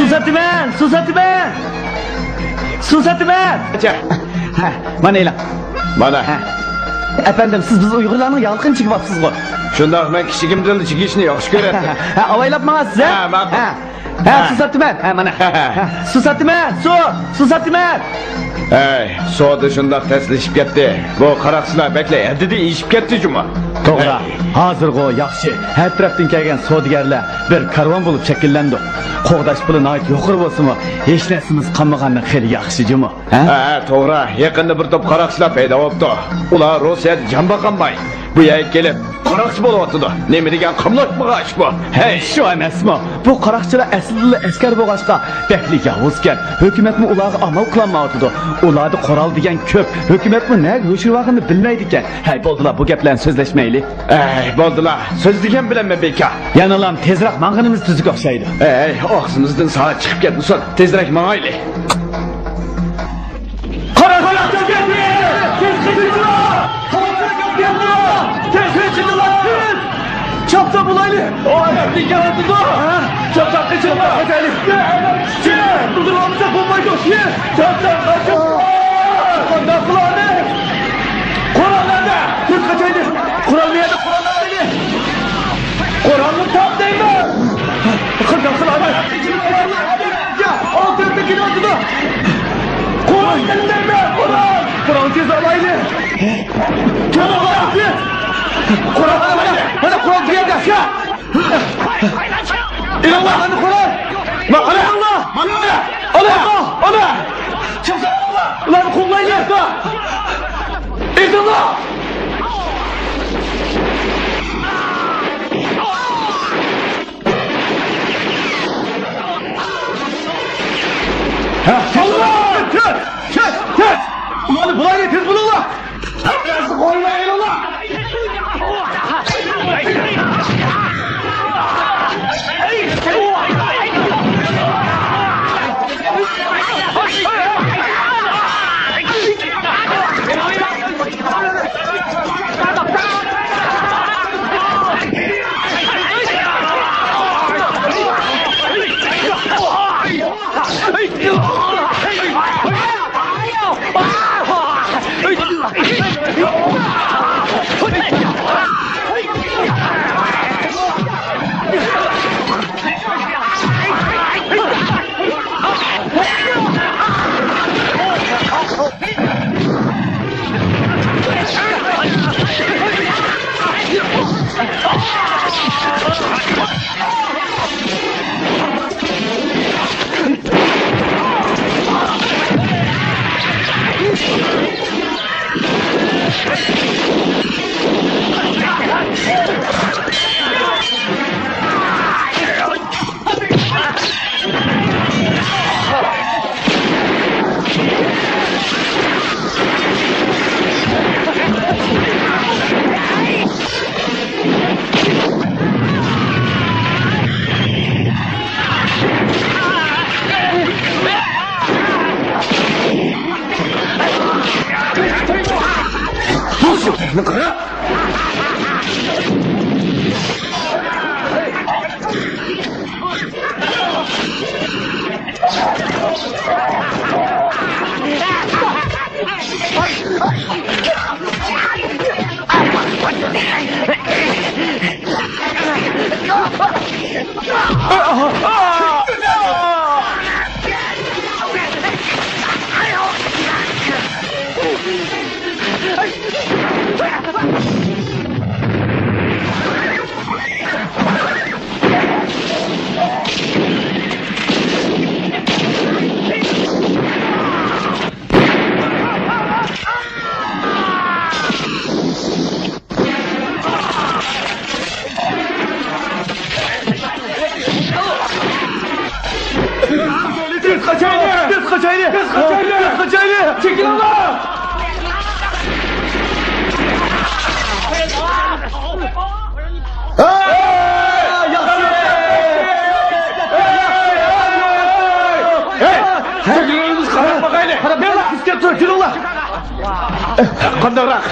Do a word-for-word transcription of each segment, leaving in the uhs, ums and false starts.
ساتىمەن، سۇ ساتىمەن! سۇ ساتىمەن! ھە، مانا ئېلىڭ. مانا. ھە. ئەپەندىم، سىز بىز ئۇيغۇرلارنىڭ ياغلىقىنى چىگىۋاپسىزغۇ؟ شۇنداق، مەن كىچىكىمدىنلا چىگىشنى ياخشى كۆرەتتىم. ھە، ئاۋايلاپ ماڭاسىز، ھە؟ ھە، ماقۇل. ھە. ھە، سۇ ساتىمەن. ھە، مانا. ھە، سۇ ساتىمەن، سۇ، سۇ ساتىمەن. ھەي، سودا شۇنداق تەسلىشىپ كەتتى. بۇ قاراقچىلار بەكلا ھەددىدىن ئېشىپ كەتتى جۇمۇ. توغرا. ھەي. ھازىرغۇ ياخشى. ھەر تەرەپتىن كەلگەن سودىگەرلەر بىر كارۋان بولۇپ شەكىللەندۇق. قوغداش پۇلى ناھايىتى يۇقىرى بولسىمۇ، ھېچ نەرسىمىز قالمىغاندىن خېلى ياخشى جۇمۇ. ھە؟ ھە، ھە، توغرا. يېقىندا بىر توپ قاراقچىلار پەيدا بوپتۇ. ئۇلار روسىيەدە جان باقالماي، بۇ يەرگە كېلىپ، قاراقچى بولۇۋاتىدۇ. نېمە دېگەن قاملاشمىغان ئىش بۇ؟ ھەي! شۇ ئەمەسمۇ؟ بۇ قاراقچىلار ئەسلىدىلا ئەسكەر بولغاچقا، بەكلا ياۋۇزكەن. ھۆكۈمەتمۇ ئۇلارغا ئامال قىلالمايۋاتىدۇ. ئۇلاردا قورال دېگەن كۆپ. ھۆكۈمەتمۇ نەگە يوشۇرۇۋالغىنىنى بىلمەيدىكەن. ھەي، بولدىلا، بۇ گەپلەرنى سۆزلەشمەيلى. ئەي، بولدىلا. سۆزلىگەن بىلەنمۇ بىكار. يەنىلا تېزرەك ماڭغىنىمىز تۈزۈك ئوخشايدۇ. ئەي، ئاغزىمىزدىن ساز چىقىپ كەتمىسۇن. تېزرەك ماڭايلى. قاراقچىلار كەلدى! تېز قېچىڭلار! قاراقچىلار كەلدى! تېز قېچىڭلار! تېز! چاپسان بولايلى! ئاياقتىن كېلىۋاتىدۇ! چاپسان قېچىڭلار! قېچەيلى! بىلدۈرۈۋالمىساق بولمايدۇ! تېز! چاپسان قېچىڭلار! قانداق قىلايلى؟ قورال نەدە؟ تېز قېچەيلى! قورال نەدە؟ قورال نەدە؟ قورالنى تاپ دەيمەن! قانداق قىلايلى؟ ئالدىمدا كېلىۋاتىدۇ! قورال دەيمەن! قورال! قورال تېز ئالايلى! قورال! قورال! مانا، مانا قورال بۇ يەردە! ئېلىڭلار! مانا قورال! مانا قورال! ئانا! ئانا! ئۇلارنى قوغلايلى! ئېلىڭلار! ئۇلارنى بۇلايلى، تېز بولۇڭلار! تېز قاچايلى! تېز قاچايلى! تېز قاچايلى! تېز قاچايلى! چېكىلىڭلار! ھەي! ياخشى! ھەي! قاراپ باقايلى! قاراپ بېرىڭلار! تېز كەپ تۇرۇڭ، كېلىڭلار! قانداقراق؟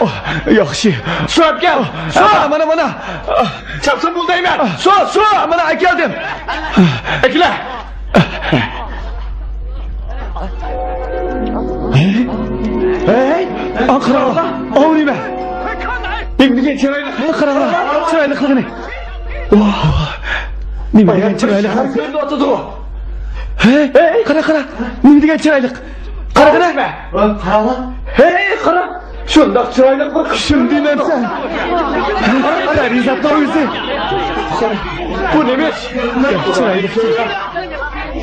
ياخشى. سۇ ئەپ كەل! سۇ! مانا، مانا، مانا! چاپسان بول دەيمەن! سۇ، سۇ! مانا ئەكەلدىم! ئەكىلە! ھەي، ئاڭ قاراڭلار، ئاۋۇ نېمە؟ نېمە دېگەن چىرايلىق؟ ئاڭ قاراڭلار، چىرايلىقلىقىنى. ۋاھ، نېمە دېگەن چىرايلىق؟ كۆرۈنۈۋاتىدىغۇ. ھەي، قارا، قارا، نېمە دېگەن چىرايلىق؟ قارىغىنە. قارالا. ھەي، قارا. شۇنداق چىرايلىق بىر قىز. شۇندىمەمسەن؟ پەرىزاتنىڭ ئۆزى. بۇ نېمە؟ چىرايلىق.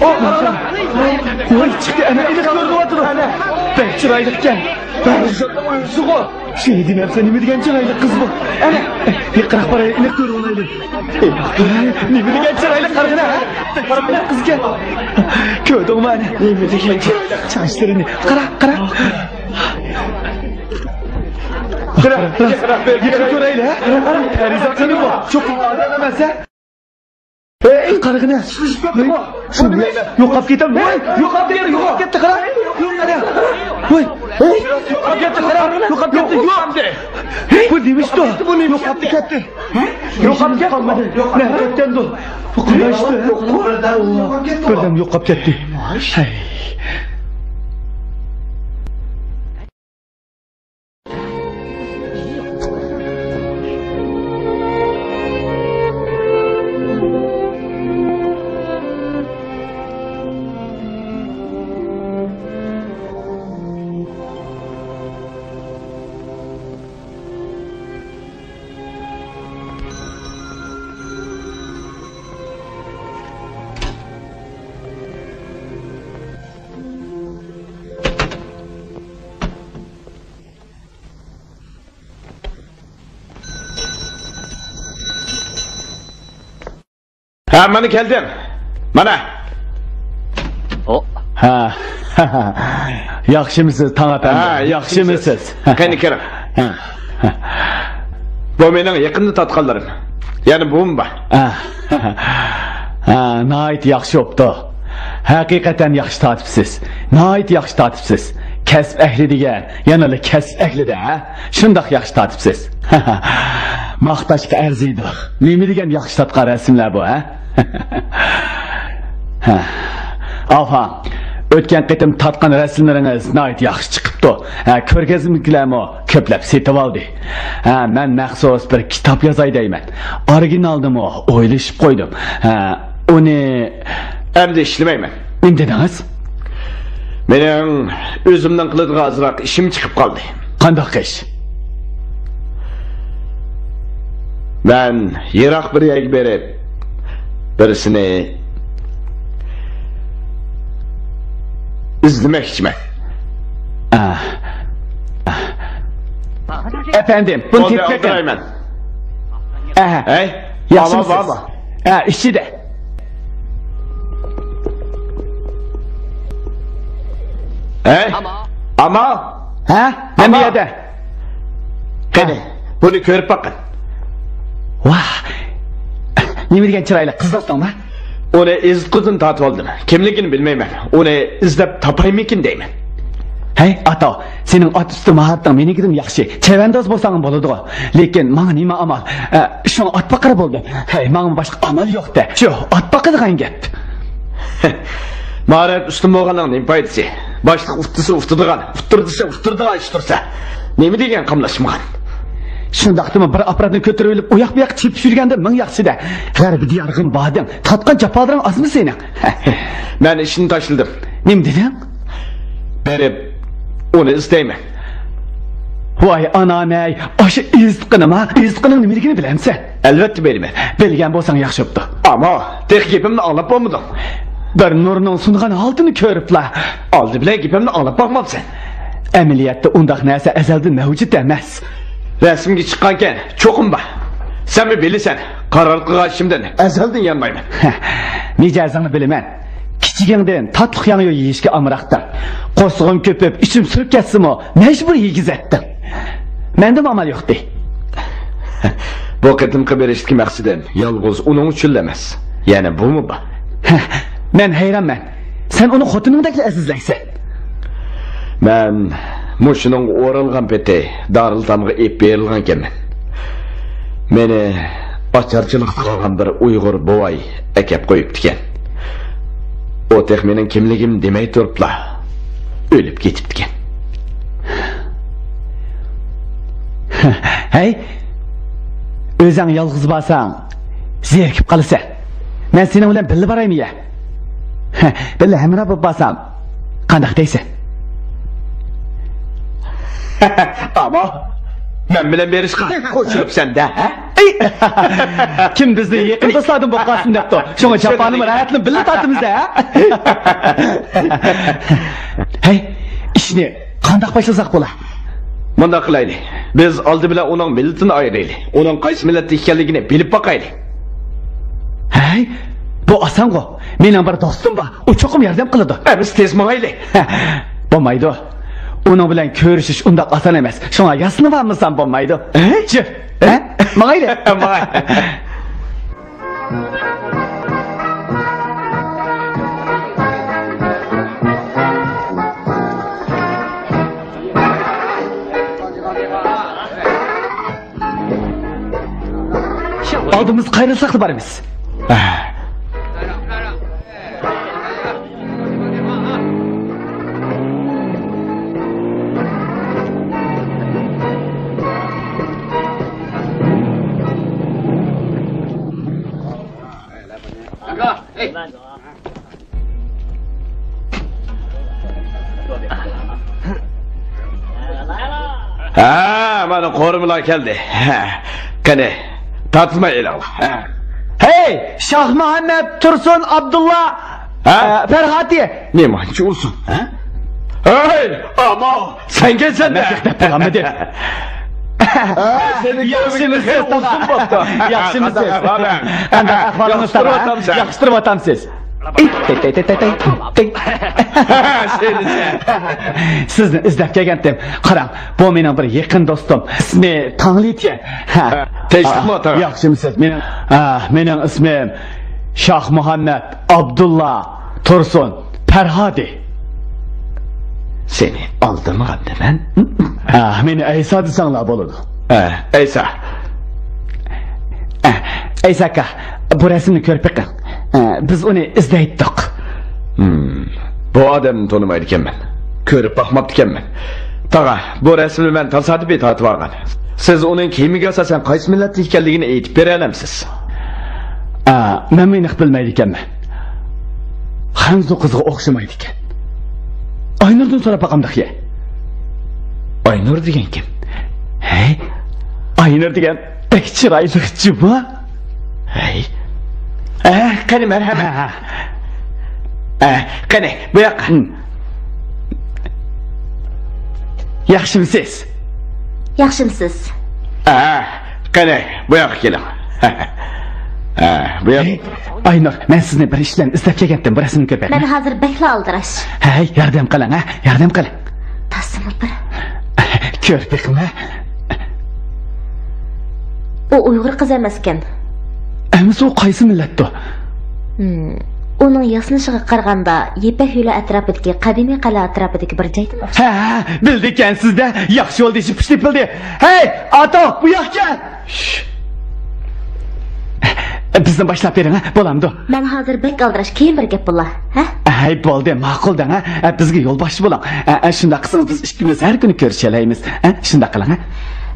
ئو، قارا. ۋاي، چىقتى، ئەنە، ئېنىق كۆرۈنۈۋاتىدۇ. بەك چىرايلىقكەن. پەرىزاتنىڭ ئۆزىغۇ. شۇنى دېمەمسەن، نېمە دېگەن چىرايلىق قىز بۇ؟ ئەنە، يېقىنراق باراي، ئېنىق كۆرۈۋالايلى. نېمە دېگەن چىرايلىق قارىغىنا، ھە؟ قىزكەن. كۆردۈڭمۇ ئەنە؟ نېمە دېگەن چىرايلىق. چاچلىرىنى قارا، قارا. قارا، قارا، قارا. يېقىن كۆرەيلى، ھە؟ پەرىزات خانىم بۇ. چوقۇم ئادەم ئەمەس، ھە؟ ھەي، قارىغىنا. يوقاپ كېتەم. ۋاي، يوقاپ كەتتى، يوقاپ كەتتى، قارا. يوق، قارا. ۋاي. يوقاپ كەتتى، قارا. يوقاپ كەتتى، يوق. بۇ نېمە ئىشتۇ؟ يوقاپ كەتتى. يوقاپ كەتتى. قالمىدى. نەرە كەتكەندۇ؟ بۇ قانداق ئىشتۇ؟ بىردەم يوقاپ كەتتى. ھەي. ھە، مانا كەلدىم. مانا. ئو. ھە. ياخشىمۇسىز، تاڭ ئەپەندى؟ ھە، ياخشىمۇسىز؟ قېنى، كىرىڭ. ھە. بۇ مېنىڭ يېقىندا تارتقانلىرىم. يەنە بۇمۇ بار. ھە. ھە، ناھايىتى ياخشى بوپتۇ. ھەقىقەتەن ياخشى تارتىپسىز. ناھايىتى ياخشى تارتىپسىز. كەسىپ ئەھلى دېگەن يەنىلا كەسىپ ئەھلىدە، ھە؟ شۇنداق ياخشى تارتىپسىز. ماختاشقا ئەرزىيدۇ. نېمە دېگەن ياخشى تارتقان رەسىملەر بۇ، ھە؟ ھە. ئاپا، ئۆتكەن قېتىم تارتقان رەسىملىرىڭىز ناھايىتى ياخشى چىقىپتۇ. ھە، كۆرگەزمىدىكىلەرمۇ كۆپلەپ سېتىۋالدى. ھە، مەن مەخسۇس بىر كىتاب يازاي دەيمەن. ئورىگىنالنىمۇ ئويلىشىپ قويدۇم. ھە، ئۇنى ئەمدى ئىشلىمەيمەن. نېمە دېدىڭىز؟ مېنىڭ ئۆزۈمنىڭ قىلىدىغان ئازراق ئىشىم چىقىپ قالدى. قانداق ئىش؟ مەن يىراق بىر يەرگە بېرىپ، بىرسىنى ئىزدىمەكچىمەن. ئە. ئەپەندىم، بۇنى تېپىپ بېقىڭ. ئەھە. ھەي، ياخشىمۇسىز؟ ئە، ئىچىدە. ھەي، ئامال. ھە؟ مەن بۇ يەردە. قېنى، بۇنى كۆرۈپ باققىن. ۋاھ. نېمە دېگەن چىرايلىق قىز دوستۇڭما؟ ئۇنى ئىزىتقۇدىن تارتىۋالدىم. كىملىكىنى بىلمەيمەن. ئۇنى ئىزدەپ تاپايمىكىن دەيمەن. ھەي، ئاتاۋ، سېنىڭ ئات ئۈستى ماھارىتىڭ مېنىڭكىدىن ياخشى. چەۋەنداز بولساڭ بولىدىغۇ. لېكىن ماڭا نېمە ئامال؟ ئە، شۇڭا ئات باققىلى بولدۇم. ھەي، ماڭىمۇ باشقا ئامال يوق-دە. شۇ، ئات باقىدىغان گەپ. ماھارەت ئۈستۈن بولغاننىڭ نېمە پايدىسى؟ باشلىق ئۇتتۇرسا ئۇتتۇرىدىغان، ئۇتتۇردىسا ئۇتتۇرىدىغان ئىش تۇرسا. نېمە دېگەن قاملاشمىغان؟ شۇنداقتىمۇ بىر ئاپپاراتنى كۆتۈرۈۋېلىپ ئۇياق-بۇياققا چېپىپ يۈرگەندىن مىڭ ياخشى-دە. غەربىي دىيارغىمۇ باردىڭ، تارتقان جاپالىرىڭ ئازمۇ سېنىڭ؟ مەن ئىشنى تاشلىدىم. نېمە دېدىڭ؟ بېرىپ ئۇنى ئىزدەيمەن. ۋاي ئانام-ئەي، ئاشۇ ئىزدىقىنىما؟ ئىزدىقىنىڭ نېمىلىكىنى بىلەمسەن؟ ئەلۋەتتە بىلىمەن. بىلگەن بولساڭ ياخشى بوپتۇ. ئەمما تېخى گېپىمنى ئاڭلاپ بولمىدىڭ. بىر نۇرنىڭ سۇنغان ھالىتىنى كۆرۈپلا. ئالدى بىلەن گېپىمنى ئاڭلاپ باقمامسەن؟ ئەمەلىيەتتە ئۇنداق نەرسە ئەزەلدىن مەۋجۇت ئەمەس. رەسىمگە چىققانكەن، چوقۇم بار. سەنمۇ بىلىسەن، قارار قىلغان ئىشىمدىن ئەزەلدىن يانمايمەن. مىجەزىڭنى بىلىمەن. كىچىكىڭدىن تاتلىق ياڭيۇ يېيىشكە ئامراقتىڭ. قورسىقىم كۆپۈپ، ئىچىم سۈرۈپ كەتسىمۇ، مەجبۇر يېگۈزەتتىڭ. مەندىمۇ ئامال يوقتى. بۇ قېتىمقى بېرىشتىكى مەقسىتىم يالغۇز ئۇنىڭ ئۈچۈنلا ئەمەس. يەنە بۇمۇ بار. مەن ھەيرانمەن. سەن ئۇنى خوتۇنۇڭدەكلا ئەزىزلەيسەن. مەن مۇشۇنىڭغا ئورالغان پېتى دارىلئېتامغا ئېلىپ بېرىلغانىكەنمەن. مېنى ئاچارچىلىقتا قالغان بىر ئۇيغۇر بوۋاي ئەكەپ قويۇپتىكەن. ئۇ تېخى مېنىڭ كىملىكىمنى دېمەي تۇرۇپلا ئۆلۈپ كېتىپتىكەن. ھەي، ئۆزۈڭ يالغۇز بارساڭ زېرىكىپ قالىسەن. مەن سېنىڭ بىلەن بىللە بارايمۇ يا؟ بىللە ھەمراھ بولۇپ بارسام قانداق دەيسەن؟ ئاما، مەن بىلەن بېرىشقا قوشۇلۇپسەن-دە، ھە؟ ئەي! كىم بىزنى يېقىن دوستلاردىن بولۇپ قالسۇن دەپتۇ. شۇڭا جاپانىمۇ راھەتنى بىللە تارتىمىز-دە، ھە؟ ھەي، ئىشنى قانداق باشلىساق بولا؟ مۇنداق قىلايلى. بىز ئالدى بىلەن ئۇنىڭ مىللىتىنى ئايرىيلى. ئۇنىڭ قايسى مىللەتتە ئىكەنلىكىنى بىلىپ باقايلى. ھەي، بۇ ئاسانغۇ. مېنىڭ بىر دوستۇم بار. ئۇ چوقۇم ياردەم قىلىدۇ. ئەمىسە تېز ماڭايلى. بولمايدۇ. ئۇنىڭ بىلەن كۆرۈشۈش ئۇنداق ئاسان ئەمەس. شۇڭا ياسىنىۋالمىسام بولمايدۇ. ھە؟ چۈ. ھە؟ ماڭايلى. ماڭاي. ئالدىمىزدا قايرىلساقلا بارىمىز. ھە، مانا قورۇمىلار كەلدى. ھە، قېنى، تارتماي ئېلىڭلار. ھە. ھەي، شاھمۇھەممەت، تۇرسۇن، ئابدۇللا، ھە؟ ئە، پەرھاتى. نېمانچە ئۇزۇن، ھە؟ ھەي، ئاما، سەنكەنسەن-دە. مەن دەپ بولالمىدىم. ياخشىمۇسىز، تاغا؟ ياخشىمۇسىز؟ قانداق ئەھۋالىڭ؟ قانداق ئەھۋالىڭىز، تاغا؟ ياخشى تۇرۇۋاتامسەن؟ ياخشى تۇرۇۋاتامسىز؟ سىزنى ئىزدەپ كەلگەنتىم. قاراڭ، بۇ مېنىڭ بىر يېقىن دوستۇم. ئىسمى تاڭلىتيەن. ھە. تىنچلىقمۇ، تاغا؟ ياخشىمۇسىز؟ مېنىڭ، ھە، مېنىڭ ئىسمىم شاھمۇھەممەت، ئابدۇللا، تۇرسۇن، پەرھادى. سېنى ئالدىمىغاندىمەن. ھە، مېنى ئەيسا دېسەڭلار بولىدۇ. ھە، ئەيسا. ھە، ئەيسا ئاكا، بۇ رەسىمنى كۆرۈپ بېقىڭ. ھە، بىز ئۇنى ئىزدەيتتۇق. ھىم، بۇ ئادەمنى تونۇمايدىكەنمەن. كۆرۈپ باقماپتىكەنمەن. تاغا، بۇ رەسىمنى مەن تاسادىپىي تارتىۋالغان. سىز ئۇنىڭ كىيىمىگە ئاساسەن قايسى مىللەتتىن ئىكەنلىكىنى ئېيتىپ بېرەلەمسىز؟ ئا، مەنمۇ ئېنىق بىلمەيدىكەنمەن. خەنزۇ قىزغا ئوخشىمايدىكەن. ئاينۇردىن سوراپ باقامدىكى؟ ئاينۇر دېگەن كىم؟ ھەي، ئاينۇر دېگەن بەك چىرايلىق جۇمۇ. ھەي. ئە، قېنى، مەرھەمەت. ھە، ھە. ئە، قېنى، بۇ ياققا. ھىم. ياخشىمۇسىز؟ ياخشىمۇسىز؟ ئە، قېنى، بۇ ياققا كېلىڭ. ئە، بۇ ياق. ھەي، ئاينۇر، مەن سىزنى بىر ئىش بىلەن ئىزدەپ كەلگەنتىم، بۇ رەسىمنى كۆرۈپ بېقىڭ. مەن ھازىر بەكلا ئالدىراش. ھەي، ياردەم قىلىڭ، ھە، ياردەم قىلىڭ. تاسىمۇ بىر. كۆرۈپ بېقىڭ، ھە. ئۇ ئۇيغۇر قىز ئەمەسكەن. ئەمىسە ئۇ قايسى مىللەتتۇ؟ ھىم، ئۇنىڭ ياسىنىشىغا قارىغاندا، يىپەك يولى ئەتراپىدىكى قەدىمىي قەلئە ئەتراپىدىكى بىر جايدىن ئوخشايدۇ. ھە، بىلدىكەنسىز-دە، ياخشى بولدى، شىپۇش تېپىلدى. ھەي، ئاتۇ، بۇ ياققا كەل. شش. بىزنى باشلاپ بېرىڭ، ھە؟ بولامدۇ؟ مەن ھازىر بەك ئالدىراش، كېيىن بىر گەپ بولا، ھە؟ ھەي، بولدى، ماقۇل دەڭ، ھە؟ بىزگە يولباشچى بولۇڭ. ھە، شۇنداق قىلسىڭىز، بىز ئىككىمىز ھەر كۈنى كۆرۈشەلەيمىز. ھە، شۇنداق قىلىڭ، ھە؟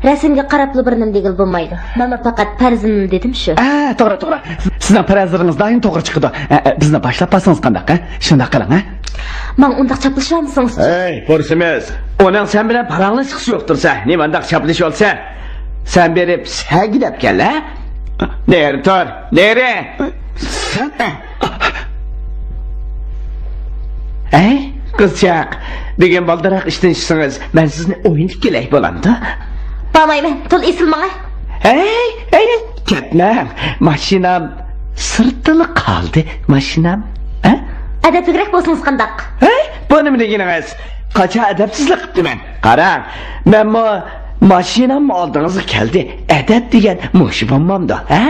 رەسىمگە قاراپلا بىر نېمە دېگىلى بولمايدۇ. مەنمۇ پەقەت پەرىزىمنى دېدىم شۇ. ھە، توغرا، توغرا. سىزنىڭ پەرەزلىرىڭىز دائىم توغرا چىقىدۇ. ھە، بىزنى باشلاپ بارسىڭىز قانداق، ھە؟ شۇنداق قىلىڭ، ھە؟ ماڭا ئۇنداق چاپلىشىۋالمىسىڭىز. ھەي، پۇرسىمىز. ئۇنىڭ سەن بىلەن پاراڭلاشقۇسى يوقتۇر سەن. نېمانداق چاپلىشىۋالىسەن؟ سەن بېرىپ سەگىدەپ كەل، ھە؟ نېرى تۇر، نېرى. سەن. ھەي، قىزچاق، بۈگۈن بالدۇرراق ئىشتىن چىقسىڭىز، مەن سىزنى ئوينىتىپ كېلەي، بولامدۇ؟ بارمايمەن، تولا ئېسىل ماڭا. ھەي، ھەي، كەتمەڭ. ماشىنام سىرتتىلا قالدى، ماشىنام. ھە؟ ئەدەپلىكرەك بولسىڭىز قانداق؟ ھەي، بۇ نېمە دېگىنىڭىز؟ قاچان ئەدەپسىزلىك قىپتىمەن؟ قاراڭ، مەنمۇ ماشىناممۇ ئالدىڭىزغا كەلدى. ئەدەپ دېگەن مۇشۇ بولمامدۇ، ھە؟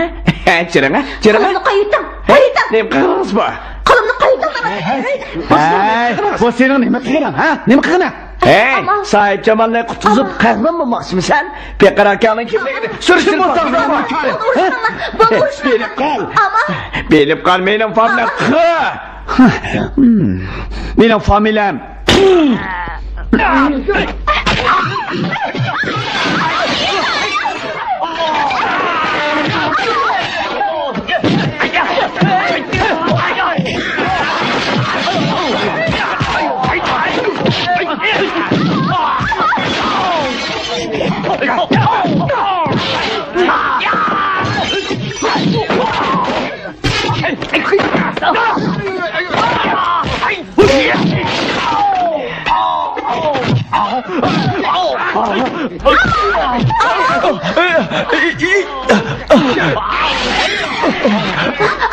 چىرىڭ، ھە؟ چىرىڭ، ھە؟ قولۇمنى قويۇۋېتىڭ، قويۇۋېتىڭ. نېمە قىلدىڭىز بۇ؟ قولۇمنى قويۇۋېتىڭ، مانا. ھەي، بۇ سېنىڭ نېمە قىلغىنىڭ، ھە؟ نېمە قىلغىنىڭ؟ ھەي، ئامال. ساھىبجامالنى قۇتقۇزۇپ، ئامال. قەھرىمان بولماقچىمىسەن؟ پېقىر ئاكاڭنىڭ كىملىكىنى سۈرۈشتۈرۈپ باقساڭ. بولدى، ئۇرۇشماڭلار، بولدى، ئۇرۇشماڭلار. بىلىپ قال. بىلىپ قال، مېنىڭ پامنى قىل. مېنىڭ فامىلەم.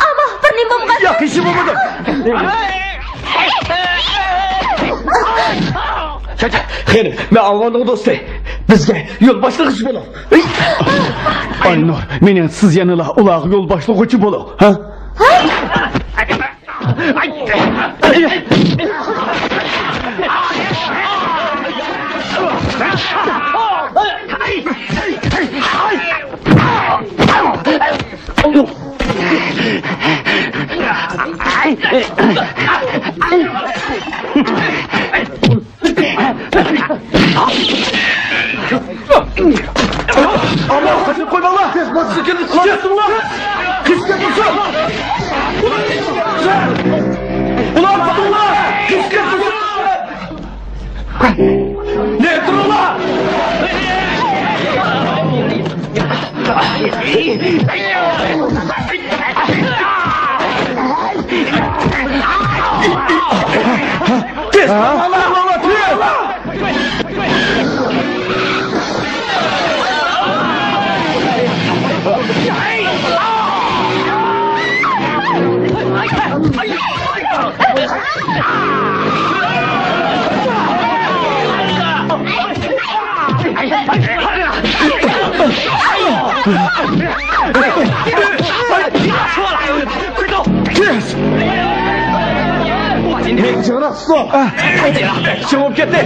ئاما، بىر نېمە بولمىغان. ياق، ھېچ نېمە بولمىدى. خېنىم، مەن ئاۋۋالنىڭ دوستى. بىزگە يول باشلىغۇچى بولۇڭ. ئاينۇر، مېنىڭ سىز يەنىلا ئۇلارغا يول باشلىغۇچى بولۇڭ. ھە؟ ئاما، قېچىپ قويماڭلار! تېز باسسا كېلىپ چىقىڭلار! قېچىپ كەتمىسۇن! ئۇلار تۇتۇڭلار! قېچىپ كەتمىسۇن! نېمە تۇرۇڭلار! تېز! جىڭراق تۇتۇڭ! چىڭىپ كەتتى!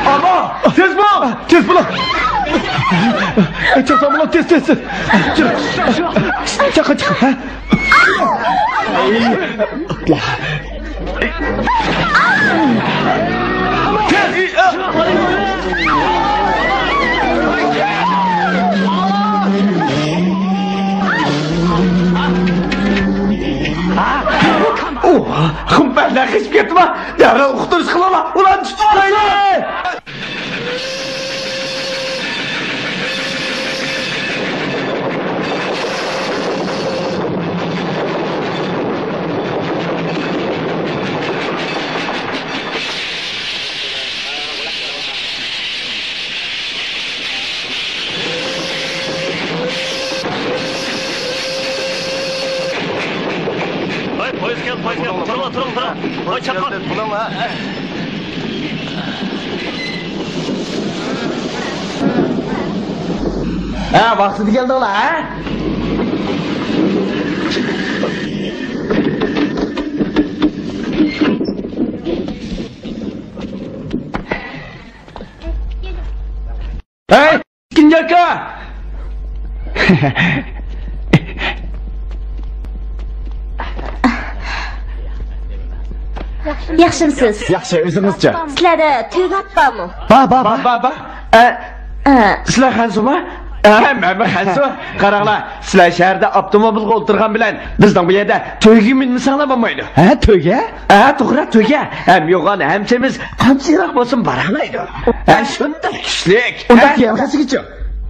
ئاما، تېز بول! تېز بول! چاقسان بول، تېز، تېز، تېز! چاققا چىق، ھە؟ ئۇھ، خۇمپەرلەر قېچىپ كەتتىما؟ دەرھال ئۇقتۇرۇش قىلىڭلار، ئۇلارنى تۇتۇۋالايلى! ھەي، پويىز كەلدى، پويىز كەلدى. تۇرۇڭلار، تۇرۇڭ، تۇرۇڭ. ھەي، چاققان. ھە، ۋاقتىدا كەلدىڭلار، ھە؟ ھەي، ئىككىنچى ئاكا! ياخشىمسىز؟ ياخشى، ئۆزىڭىزچە؟ سىلەردە تۆگە ئات بارمۇ؟ بار، بار، بار. بار، بار، بار. ئە، ئە. سىلەر خەنزۇما؟ ئە، مەنمۇ خەنزۇ. قاراڭلار، سىلەر شەھەردە ئاپتوموبىلغا ئولتۇرغان بىلەن بىزنىڭ بۇ يەردە تۆگىگە مىنمىسەڭلار بولمايدۇ. ھە، تۆگە؟ ھە، توغرا، تۆگە. ھەم يوغان ھەم سېمىز قانچە يىراق بولسۇن بارالايدۇ. ھە، شۇنداق كۈچلۈك. ئۇنداق ھە. كېيىن قاچىغىچە؟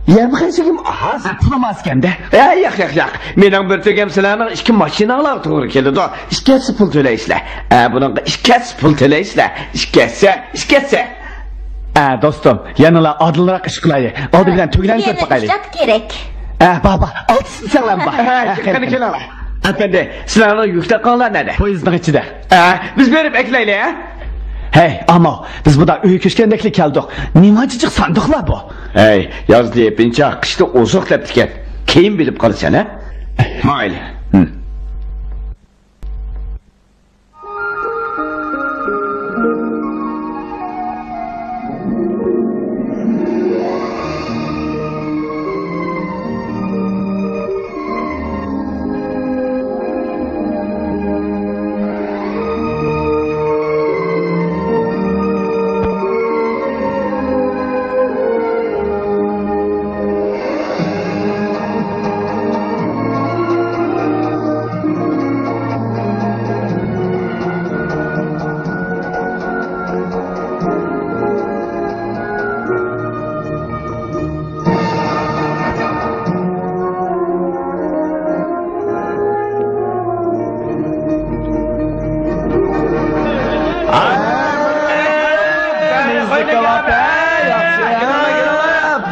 يەم خەجلىكىم ئاز. ھە، پۇلۇم ئاز ئىكەن-دە. ھە، ياق، ياق، ياق. مېنىڭ بىر تۈگەم سىلەرنىڭ ئىككى ماشىناڭلارغا توغرا كېلىدۇ. ئىككى ھەسسە پۇل تۆلەيسىلەر. ھە، بۇنىڭغا ئىككى ھەسسە پۇل تۆلەيسىلەر. ئىككى ھەسسە، ئىككى ھەسسە. ھە، دوستۇم، يەنىلا ئادىلراق ئىش قىلايلى. ئالدى بىلەن تۈگىنەڭنى كۆرۈپ باقايلى. ھە، بار، بار. ئالتە سېنىڭلار بار. ھە، قېنى كېلىڭلار. ئەپەندى، سىلەرنىڭ يۈكلەپ قالغانلار نەدە؟ پويىزنىڭ ئىچىدە. ھە، بىز بېرىپ ئەكېلەيلى، ھە؟ ھەي، ئامال، بىز بۇدا ئۆيگە كۆچكەندەكلا كەلدۇق. نېمانچە جىق ساندۇقلار بۇ؟ ھەي، يازدا يېپىنچاق، قىشتا ئوزۇق دەپتىكەن. كېيىن بىلىپ قالىسەن، ھە؟ مايلى. ھىم.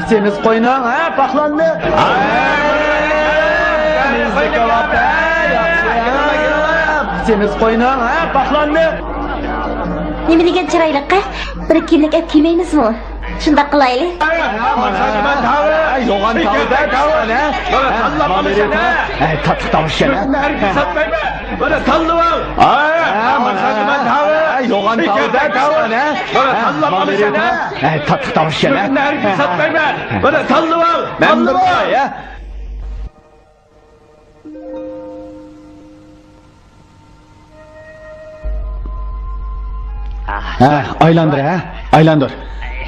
سېمىز قوينىڭ، ھە، پاخلاندى. سېمىز قوينىڭ، ھە، پاخلاندى. نېمە دېگەن چىرايلىق، ھە؟ بىر كىيىملىك ئەپ كىيمەيمىزمۇ؟ شۇنداق قىلايلى. يوغان تاۋۇز، ھە؟ تاتلىق تاۋۇز ئىكەن، ھە؟ يوغان تاۋۇز، ھە؟ تاتلىق تاۋۇز ئىكەن، ھە؟ مەن بىر باي، ھە؟ ھە، ئايلاندۇر، ھە؟ ئايلاندۇر.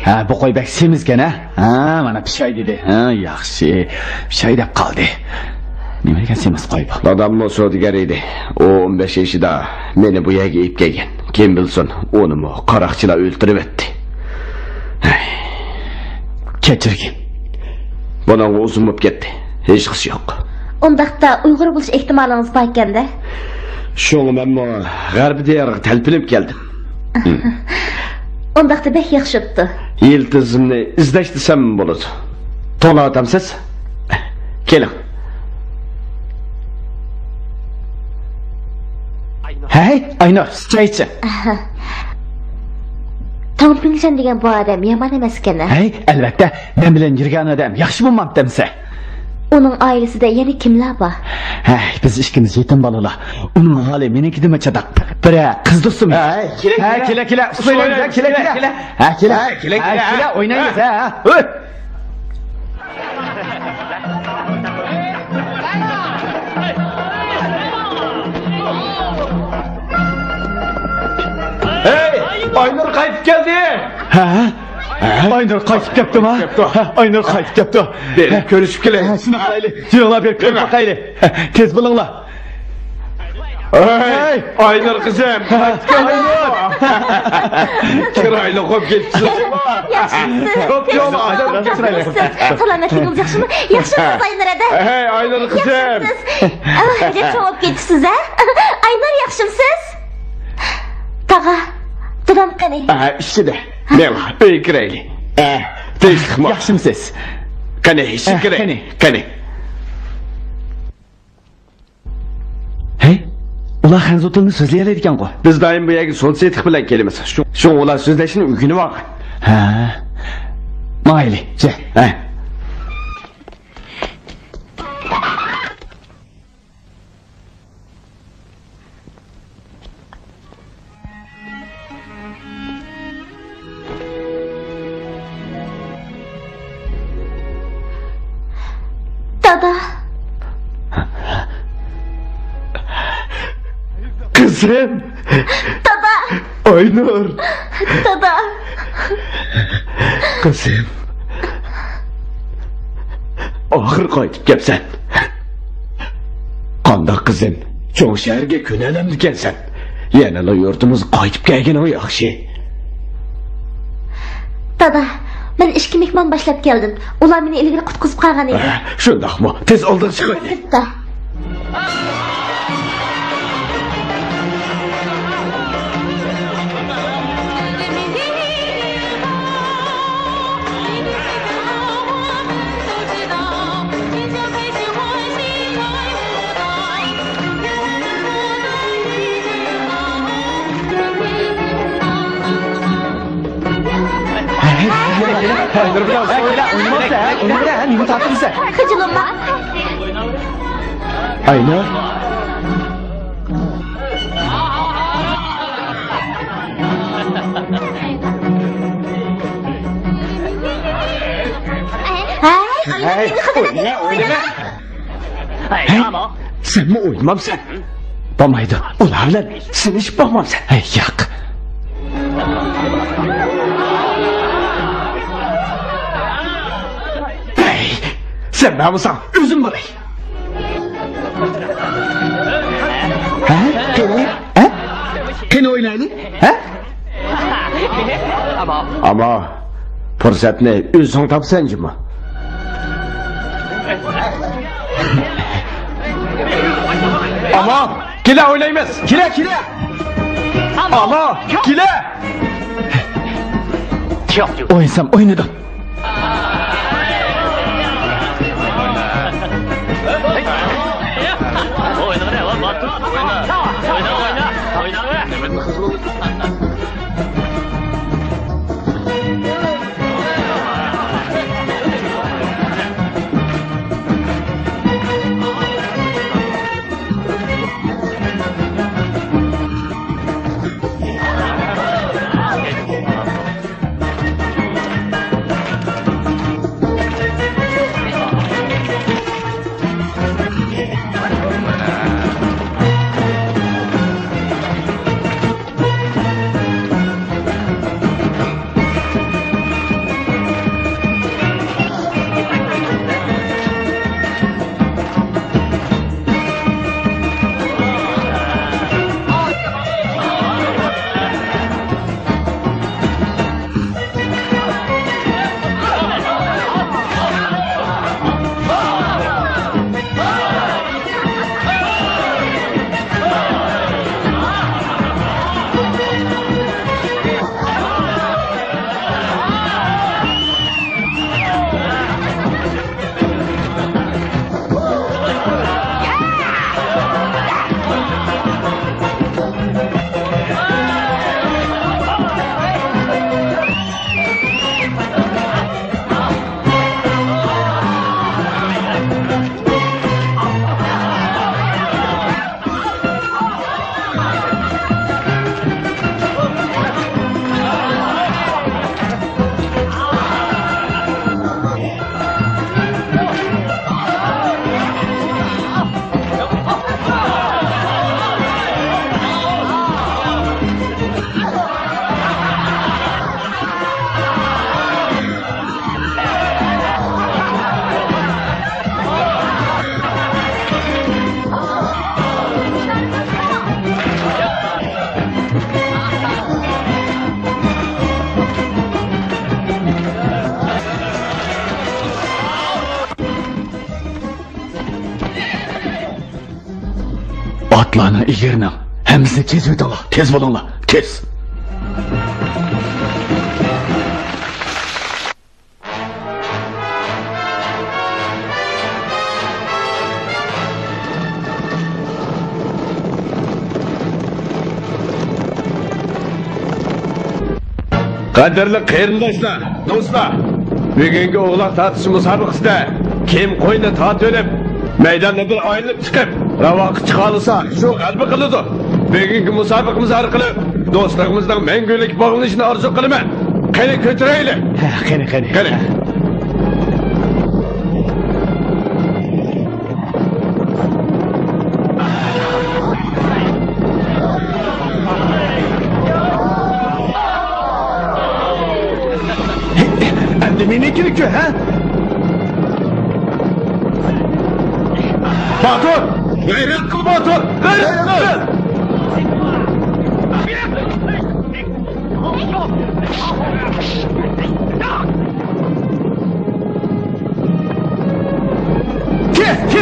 ھە، بۇ قوي بەك سېمىزكەن، ھە؟ ھە، مانا پىشاي دېدى. ھە، ياخشى. پىشاي دەپ قالدى. نېمە دېگەن سېمىز قوي بۇ؟ داداممۇ سودىگەر ئىدى. ئۇ ئون بەش يېشىدا مېنى بۇ يەرگە ئېلىپ كەلگەن. كىم بىلسۇن، ئۇنىمۇ قاراقچىلار ئۆلتۈرۈۋەتتى. ھەي، كەچۈرگىن. بۇنىڭغا ئۇزۇن بولۇپ كەتتى. ھېچقىسى يوق. ئۇنداقتا ئۇيغۇر بولۇش ئېھتىمالىڭىز باركەن-دە؟ شۇڭا مەنمۇ غەربىي دىيارغا تەلپۈنۈپ كەلدىم. ئۇنداقتا بەك ياخشى بوپتۇ. يىلتىزىمنى ئىزدەش دېسەم بولىدۇ. توڭلاۋاتامسىز؟ كېلىڭ. ھەي، ئاينۇر، چاي ئىچىڭ. توڭ پىڭشەن دېگەن بۇ ئادەم يامان ئەمەسكەن-ھە؟ ھەي، ئەلۋەتتە، مەن بىلەن يۈرگەن ئادەم ياخشى بولمامتىمسە؟ ئۇنىڭ ئائىلىسىدە يەنە كىملەر بار؟ ھەي، بىز ئىككىمىز يېتىم بالىلار. ئۇنىڭ ھالى مېنىڭكىدىنمۇ چاتاق. بىرەر قىز دوستۇم. ھەي، كېلە، كېلە. كېلە، كېلە. ئۇسسۇل ئوينايمىز، كېلە، كېلە. ھە، كېلە. ھە، كېلە، كېلە. ھە، كېلە، ئوينايمىز، ھە. ھە. ھەي، ئاينۇر قايتىپ كەلدى. ھە؟ ئاينۇر قايتىپ كەپتۇما؟ كەپتۇ. ھە، ئاينۇر قايتىپ كەپتۇ. بېرىپ كۆرۈشۈپ كېلەيلى. ھە، شۇنداق قىلايلى. يۈرۈڭلار، بېرىپ كۆرۈپ باقايلى. ھە، تېز بولۇڭلار. ھەي، ئاينۇر قىزىم. ھە، ئاينۇر. چىرايلىق بولۇپ كېتىپسىز. ياخشىمۇسىز؟ سالامەتلىكىڭىز ياخشىمۇ؟ ياخشىمۇسىز، ئاينۇر ھەدە؟ ھەي، ئھەي، ئاينۇر قىزىم. ياخشىمۇسىز؟ ئاھ، ئەجەب چوڭ بولۇپ كېتىپسىز-ھە؟ ئاينۇر، ياخشىمۇسىز؟ تاغا، دادام قېنى؟ ئە، ئىچىدە. مېڭە، ئۆيگە كىرەيلى. ئە، تىنچلىقمۇ؟ ياخشىمۇسىز؟ قېنى، ئىچىگە كىرەي. قېنى. قېنى. ھەي، ئۇلار خەنزۇ تىلىنى سۆزلىيەلەيدىكەنغۇ؟ بىز دائىم بۇ يەرگە سودا سېتىق بىلەن كېلىمىز. شۇ، شۇڭا ئۇلار سۆزلەشنى ئۆگىنىۋالغان. ھە. ماڭايلى. ھە. دادا. قىزىم. دادا. ئاينۇر. دادا. قىزىم. ئاخىر قايتىپ كەپسەن. قانداق قىزىم؟ چوڭ شەھەرگە كۆنەلەمدىكەنسەن؟ يەنىلا يۇرتىمىزغا قايتىپ كەلگىنىڭ ياخشى. دادا، ئىككى مېھمان باشلاپ كەلدىم. ئۇلار مېنى ئىلگىرى قۇتقۇزۇپ قالغان ئىدى. شۇنداقمۇ؟ تېز ئالدىغا چىقايلى. سىرتتا. خىجىللانما. ئاينۇر. ھەي، ئاينۇر، ھەي، سېنى خىجىللىدىم. ئوينىما، ئوينىما. ھەي، سەنمۇ ئوينىمامسەن؟ بولمايدۇ. ئۇلار بىلەن سىنىشىپ باقمامسەن؟ ھەي، ياق. ھەي، سەن مەن بولساڭ، ئۆزۈم بولاي. ھە؟ قېنى؟ ھە؟ قېنى ئوينايلى؟ ھە؟ ئەمما پۇرسەتنى ئۆزۈڭ تاپىسەن جۇمۇ. ئەمما كېلە ئوينايمىز. كېلە، كېلە. ئەمما كېلە. ئوينىسام ئوينىدىم. ئاتلارنىڭ ئېگىرىنىڭ ھەممىسىنى كېسىۋېتىڭلار. تېز بولۇڭلار، تېز! قەدىرلىك قېرىنداشلار، دوستلار، بۈگۈنكى ئوغلاق تارتىش مۇسابىقىسىدە كىم قوينى تارتىۋېلىپ، مەيداننى بىر ئايلىنىپ چىقىپ، راۋاققا چىقالىسا، شۇ غەلىبە قىلىدۇ. بۈگۈنكى مۇسابىقىمىز ئارقىلىق دوستلۇقىمىزنىڭ مەڭگۈلۈك باغلىنىشىنى ئارزۇ قىلىمەن. قېنى، كۆتۈرەيلى! ھە، قېنى، قېنى. قېنى. ئەمدى نېمە كېرەك، ھە؟ باتۇر! غەيرەت قىل، باتۇر! غەيرەت قىل! غەيرەت قىل! غەيرەت قىل! غەيرەت قىل! غەيرەت قىل!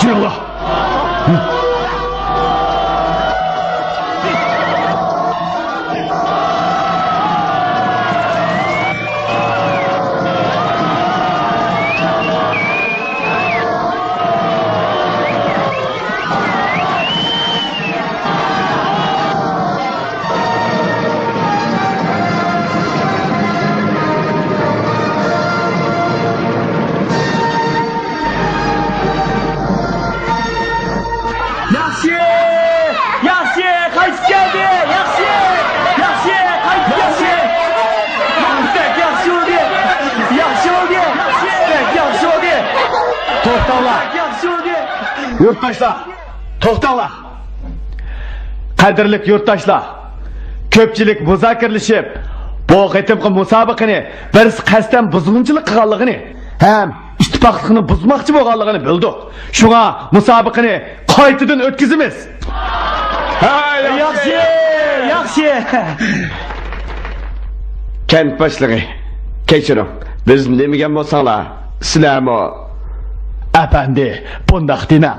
جىرىڭلار! ياخشى! ياخشى! قايتىپ كەلدى! ياخشى! ياخشى! قايتىپ كەلدى! بەك ياخشى بولدى! ياخشى بولدى! بەك ياخشى بولدى! توختاڭلار! بەك ياخشى بولدى! يۇرتداشلار! توختاڭلار! قەدىرلىك يۇرتداشلار! كۆپچىلىك مۇزاكىرىلىشىپ، بۇ قېتىمقى مۇسابىقىنى بىرسى قەستەن بۇزغۇنچىلىق قىلغانلىقىنى ھەم ئىتتىپاقلىقنى بۇزماقچى بولغانلىقىنى بىلدۇق. شۇڭا مۇسابىقىنى قايتىدىن ئۆتكۈزىمىز. ھە، ياخشى، ياخشى. كەنت باشلىقى، كەچۈرۈڭ. بىز دېمىگەن بولساڭلار، سىلەرمۇ. ئەپەندى، بۇنداق دېمەڭ.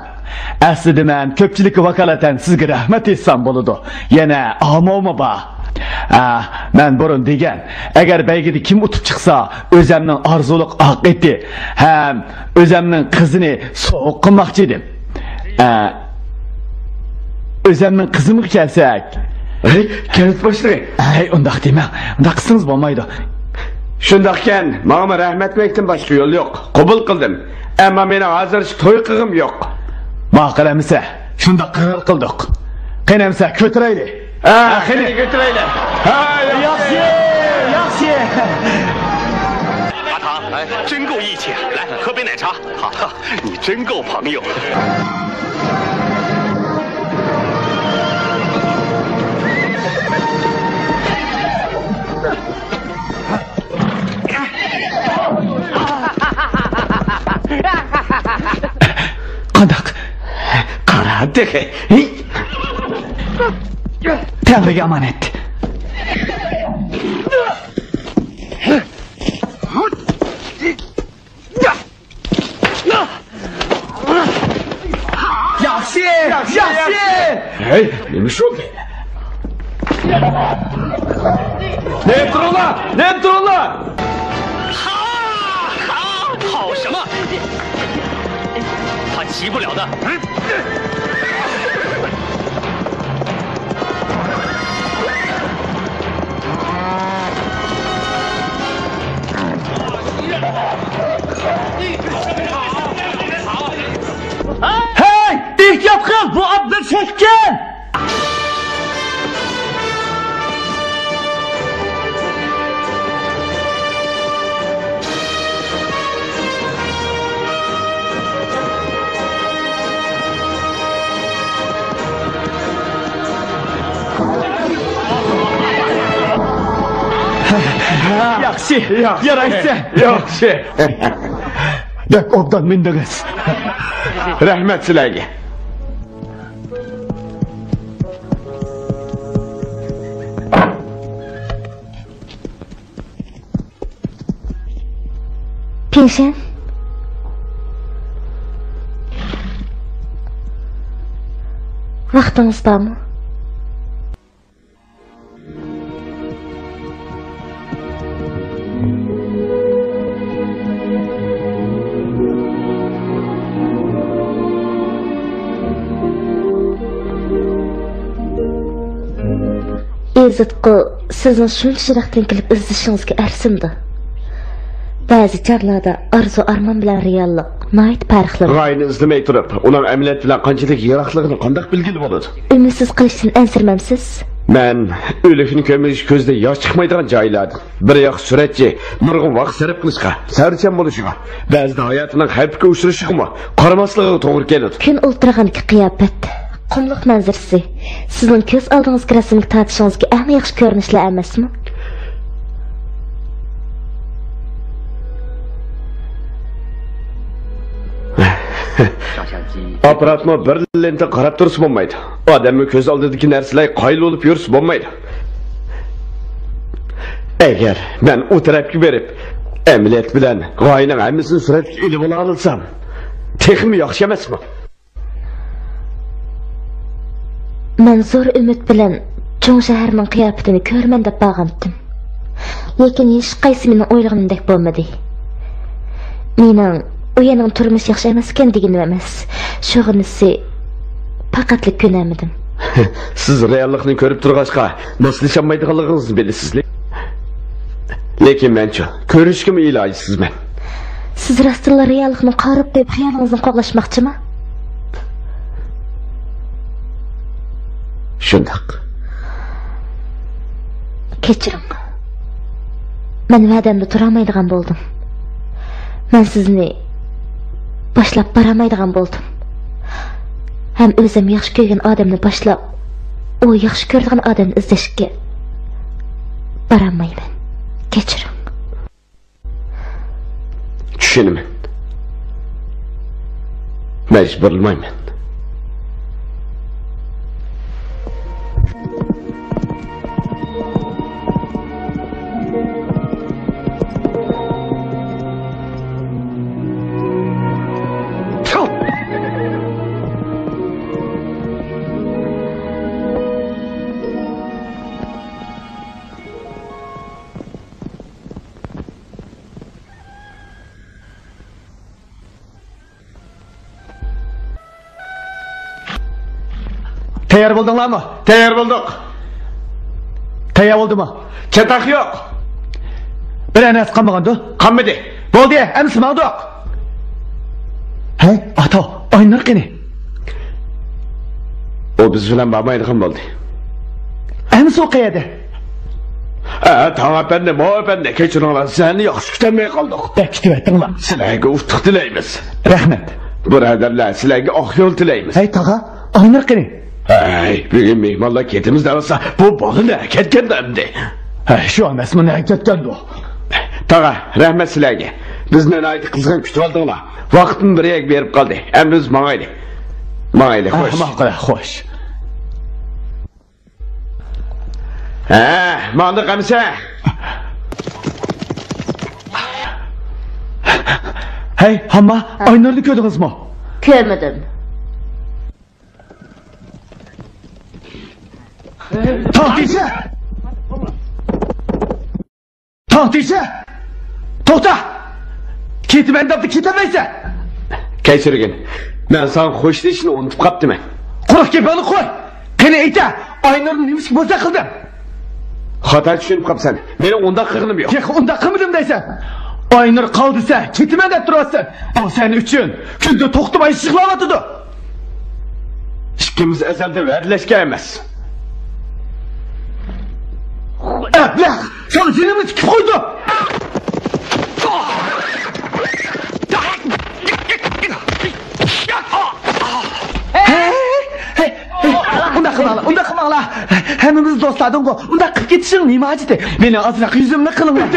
ئەسلىدە مەن كۆپچىلىككە ۋاكالىتەن سىزگە رەھمەت ئېيتسام بولىدۇ. يەنە ئامۇمۇ بار. ئە، مەن بۇرۇن دېگەن، ئەگەر بەيگىدە كىم ئۇتۇپ چىقسا، ئۆزەمنىڭ ئارزۇلۇق ئاق ئېتى ھەم ئۆزەمنىڭ قىزىنى سوۋغا قىلماقچى ئىدىم. ئە، ئۆزەمنىڭ قىزىمغا كەلسەك. ھەي، كەنت باشلىقى. ھەي، ئۇنداق دېمەڭ. ئۇنداق قىلسىڭىز بولمايدۇ. شۇنداقكەن، ماڭىمۇ رەھمەت دېمەكتىن باشقا يول يوق. قوبۇل قىلدىم. ئەمما مېنىڭ ھازىرچە توي قىلغۇم يوق. ماقۇل ئەمىسە، شۇنداق قارار قىلدۇق. قېنى ئەمىسە، كۆتۈرەيلى. ھە، قېنى كۆتۈرەيلى. ھە، ياخشى، ياخشى. 阿唐，哎，真够义气，来，喝杯奶茶。好，你真够朋友。 قانداق؟ قارا تېخى. تەڭرىگە ئامانەت. ياخشى! ياخشى! ھەي، نېمە شۇ؟ نېمە تۇرۇڭلار؟ نېمە تۇرۇڭلار؟ 跑什么？他骑不了的。 ھەي، ئېھتىيات قىل، بۇ ئات بىر چەككەن! ياخشى، ياخشى، يارايسەن. ياخشى. بەك ئوبدان مىندىڭىز. رەھمەت سىلەرگە. 平身。ۋاقتىڭىز بارمۇ؟ ئېزىتقۇ، سىزنىڭ شۇنچە يىراقتىن كېلىپ ئىزدىشىڭىزگە ئەرسىنىدۇ. بەزى چاغلاردا ئارزۇ-ئارمان بىلەن رېئاللىق ناھايىتى پەرقلىنىدۇ. غايىنى ئىزدىمەي تۇرۇپ، ئۇنىڭ ئەمەلىيەت بىلەن قانچىلىك يىراقلىقىنى قانداق بىلگىلى بولىدۇ؟ ئۈمىدسىز قېلىشتىن ئەنسىرىمەمسىز؟ مەن ئۆلۈكنى كۆمۈش، كۆزدىن ياش چىقمايدىغان جايلاردىن. بىر ياخشى سۈرەتچى، نۇرغۇن ۋاقىت سەرپ قىلىشقا، سەۋرچان بولۇشىغا، بەزىدە ھاياتىنىڭ خەۋپكە ئۇچرىشىغىمۇ قارىماسلىقىغا توغرا كېلىدۇ. كۈن ئولتۇرغاندىكى قىياپەت، قۇملۇق مەنزىرىسى سىزنىڭ كۆز ئالدىڭىزدىكى رەسىمگە تارتىشىڭىزدىكى ئەڭ ياخشى كۆرۈنۈشلەر ئەمەسمۇ؟ ئاپپاراتمۇ بىر لېنتا قاراپ تۇرسا بولمايدۇ. ئادەممۇ كۆز ئالدىدىكى نەرسىلەرگە قايىل بولۇپ يۈرسە بولمايدۇ. ئەگەر مەن ئۇ تەرەپكە بېرىپ، ئەمەلىيەت بىلەن غايىنىڭ ھەممىسىنى سۈرەتكە ئېلىۋالالىسام، تېخىمۇ ياخشى ئەمەسمۇ؟ مەن زور ئۈمىد بىلەن چوڭ شەھەرنىڭ قىياپىتىنى كۆرىمەن دەپ بارغانتىم. لېكىن ھېچقايسى مېنىڭ ئويلىغىنىمدەك بولمىدى. مېنىڭ ئۇ يەرنىڭ تۇرمۇشى ياخشى ئەمەسكەن دېگىنىم ئەمەس. شۇغىنىسى، پەقەتلا كۆنەلمىدىم. سىز رېئاللىقنى كۆرۈپ تۇرغاچقا، ماسلىشالمايدىغانلىقىڭىزنى بىلىسىزلى. لېكىن مەنچۇ، كۆرۈشكىمۇ ئىلاجسىزمەن. سىز راستتىنلا رېئاللىقنى قارىپ قويۇپ، خىيالىڭىزنى قوغلاشماقچىمۇ؟ شۇنداق. كەچۈرۈڭ. مەن ۋەدەمدە تۇرالمايدىغان بولدۇم. مەن سىزنى باشلاپ بارالمايدىغان بولدۇم. ھەم ئۆزۈم ياخشى كۆرگەن ئادەمنى باشلاپ، ئۇ ياخشى كۆرىدىغان ئادەمنى ئىزدەشكە بارالمايمەن. كەچۈرۈڭ. چۈشىنىمەن. مەجبۇرلىمايمەن. تەييار بولدۇڭلارمۇ؟ تەييار بولدۇق. تەييار بولدىمۇ؟ چاتاق يوق. بىرەر نەرسە قالمىغاندۇ؟ قالمىدى. بولدى، ئەمىسە ماڭدۇق. ھەي، ئاتا، ئاينۇر قېنى؟ ئۇ بىز بىلەن بارمايدىغان بولدى. ئەمىسە ئۇ قەيەردە؟ ئە، تاڭ ئەپەندى، ماۋۇ ئەپەندى، كەچۈرۈڭلار، سىلەرنى ياخشى كۈتەلمەي قالدۇق. بەك كۈتۈۋەتتىڭلار. سىلەرگە ئۇتۇق تىلەيمىز. رەھمەت. بۇرادەرلەر، سىلەرگە ئاق يول تىلەيمىز. ھەي، تاغا، ئاينۇر قېنى؟ ھەي، بۈگۈن مېھمانلار كېتىمىز دەۋاتسا، بۇ بالا نەگە كەتكەندە ئەمدى؟ ھەي، شۇ ئەمەسمۇ، نەگە كەتكەندۇ؟ تاغا، رەھمەت سىلەرگە. بىزنى ناھايىتى قىزغىن كۈتۈۋالدىڭلار. ۋاقىتمۇ بىر يەرگە بېرىپ قالدى. ئەمدى بىز ماڭايلى. ماڭايلى، ھە، خوش. ماقۇل، خوش. ھە، ماڭدۇق ئەمىسە. ھەي، ھامما، ئاينۇرنى كۆردىڭىزمۇ؟ كۆرمىدىم. توختىسە! توختىسە! توختا! كېتىمەن دەپلا كېتەلمەيسەن! كەچۈرگىن، مەن ساڭا خوشلىشىشنى ئۇنتۇپ قاپتىمەن. قۇرۇق گېپىڭنى قوي! قېنى ئېيتە، ئاينۇرنى نېمىشقا بوزەك قىلدىڭ؟ خاتا چۈشىنىپ قاپسەن. مېنىڭ ئۇنداق قىلغىنىم يوق. تېخى ئۇنداق قىلمىدىم دەيسەن. ئاينۇر قالدى دېسە، كېتىمەن دەپ تۇرۇۋاتىسەن. ئۇ سەن ئۈچۈن كۈندە توختىماي يىغلاۋاتىدۇ. ئىككىمىز ئەزەلدىن ۋەدىلەشكەن ئەمەس. ئەبلەخ! ساڭا جېنىمنى تىكىپ قويدۇم! ھەي، ھەي، ھەي، ئۇنداق قىلماڭلار، ئۇنداق قىلماڭلار. ھەممىمىز دوستلاردىنغۇ، ئۇنداق قىلىپ كېتىشنىڭ نېمە ھاجىتى؟ مېنى ئازراق يۈزۈمنى قىلىڭلار.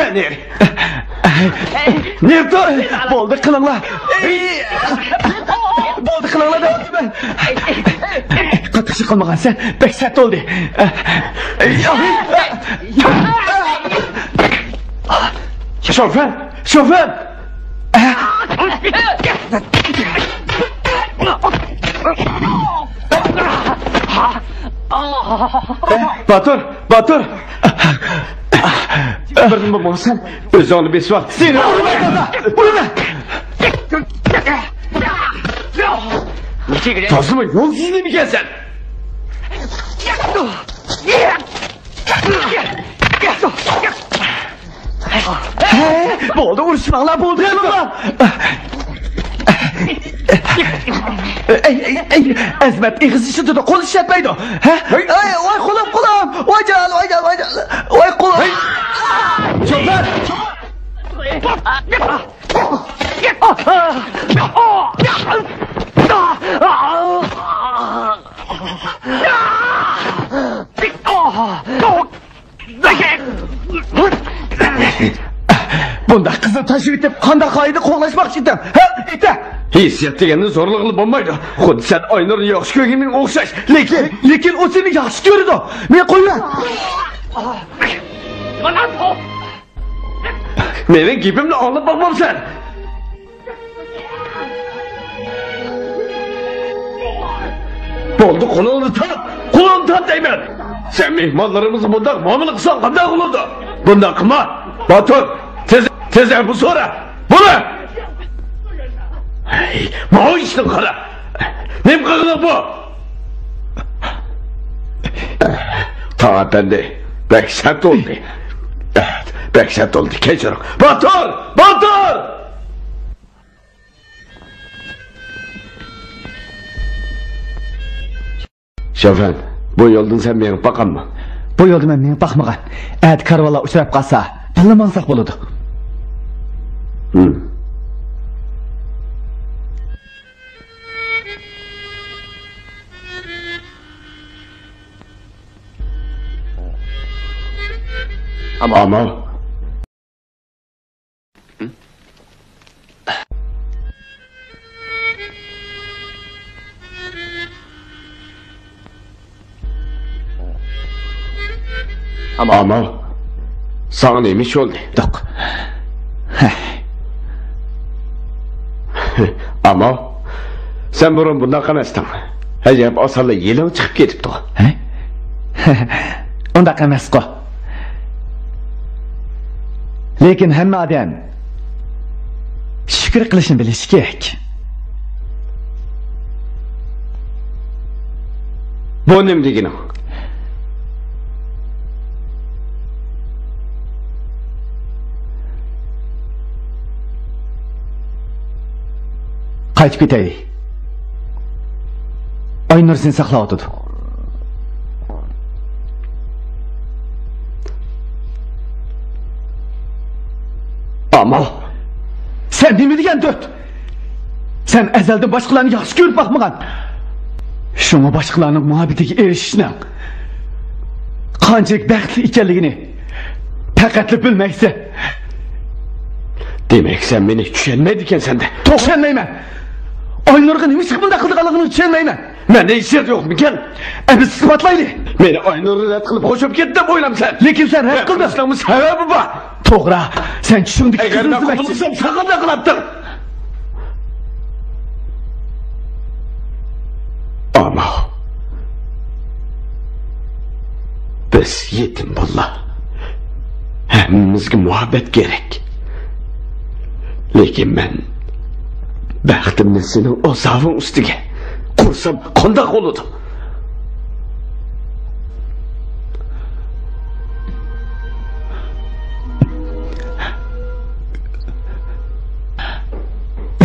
نېرى تۇر! بولدى، قىلىڭلار. بولدى، قىلىڭلار دەۋاتىمەن. قاتتىق ئىش قىلمىغانسەن، بەك سەت بولدى. شوفېر! شوفېر! باتۇر! باتۇر! بىردىنمۇ بولسام، ئۆزۈڭنى بېسىۋال. سېنى ئۇرىمەن، دادا! ئۇرىمەن! تازىمۇ يولسىز نېمىكەنسەن؟ ھەي، بولدى، ئۇرۇشماڭلار، بولدى، قىلىڭلار. ئەي، ئەي، ئەي، ئەزىمەت ئېغىز ئىشلىتىدۇ، قول ئىشلەتمەيدۇ. ھە؟ ھەي، ئاي، ۋاي قولۇم، قولۇم. ۋاي جان، ۋاي جان، ۋاي جان. ۋاي قولۇم. ھەي! شوپۇر! بۇنداق قىزنى تاشلىۋېتىپ، قانداق قائىدە قوغلاشماقچى ئىدىڭ؟ ھە؟ ئېيتە! ھېسسىيات دېگەننى زورلىغىلى بولمايدۇ. خۇددى سەن ئاينۇرنى ياخشى كۆرگىنىڭ ئوخشاش. لېكىن، لېكىن ئۇ سېنى ياخشى كۆرىدۇ. مېنى قويۇۋەر! مېنىڭ گېپىمنى ئاڭلاپ باقمامسەن؟ بولدى، قولۇڭنى تارت! قولۇڭنى تارت دەيمەن! سەن مېھمانلىرىمىزغا بۇنداق مۇئامىلە قىلساڭ قانداق بولىدۇ؟ بۇنداق قىلما! باتۇر! تېز، تېز ئەپۇ سورا! بولە! ھەي، ماۋۇ ئىشنى قارا! نېمە قىلغىنىڭ بۇ؟ تاڭ ئەپەندى، بەك سەت بولدى. بەك سەت بولدى، كەچۈرۈڭ. باتۇر! باتۇر! شوفېر، بۇ يولدىن سەن مېڭىپ باققانمۇ؟ بۇ يولدا مەن مېڭىپ باقمىغان. ئەتە كارۋانلار ئۇچراپ قالسا، بىللە ماڭساق بولىدۇ. ھىم. ئامال. ئامال. ساڭا نېمە ئىش بولدى؟ يوق. ئامال، سەن بۇرۇن بۇنداق ئەمەستىڭ. ئەجەب ئاسانلا يېلىڭ چىقىپ كېتىپتۇ. ھە؟ ئۇنداق ئەمەسقۇ. لېكىن ھەممە ئادەم شۈكۈر قىلىشنى بىلىشى كېرەك. بۇ نېمە دېگىنىڭ؟ قايتىپ كېتەي. ئاينۇر سېنى ساقلاۋاتىدۇ. سەن ئەزەلدىن باشقىلارنى ياخشى كۆرۈپ باقمىغان. شۇڭا باشقىلارنىڭ مۇھەببىتىگە ئېرىشىشنىڭ قانچىلىك بەختلىك ئىكەنلىكىنى پەقەتلا بىلمەيسەن. دېمەك، سەن مېنى چۈشەنمەيدىكەنسەن-دە. توغرا، چۈشەنمەيمەن. ئاينۇرغا نېمە ئىشقا بۇنداق قىلىدىغانلىقىنى چۈشەنمەيمەن. مەندە ھېسسىيات يوقمىكەن؟ ئەمدى ئىسپاتلايلى. مېنى ئاينۇر رەت قىلىپ خوش بولۇپ كەتتى دەپ ئويلامسەن؟ لېكىن سەن رەت قىلدىڭ. سەۋەبى بار. توغرا، سەن چۈشۈڭدىكى ئەگەر قىزنى مەن ئىزدىمەكچى. قوبۇل قىلسام، ساڭا نېمە قىلاتتىڭ؟ ئەمما بىز يېتىم بالىلار. ھەممىمىزگە مۇھەببەت كېرەك. لېكىن مەن بەختىمنى سېنىڭ ئازابىڭ ئۈستىگە قۇرسام قانداق بولىدۇ؟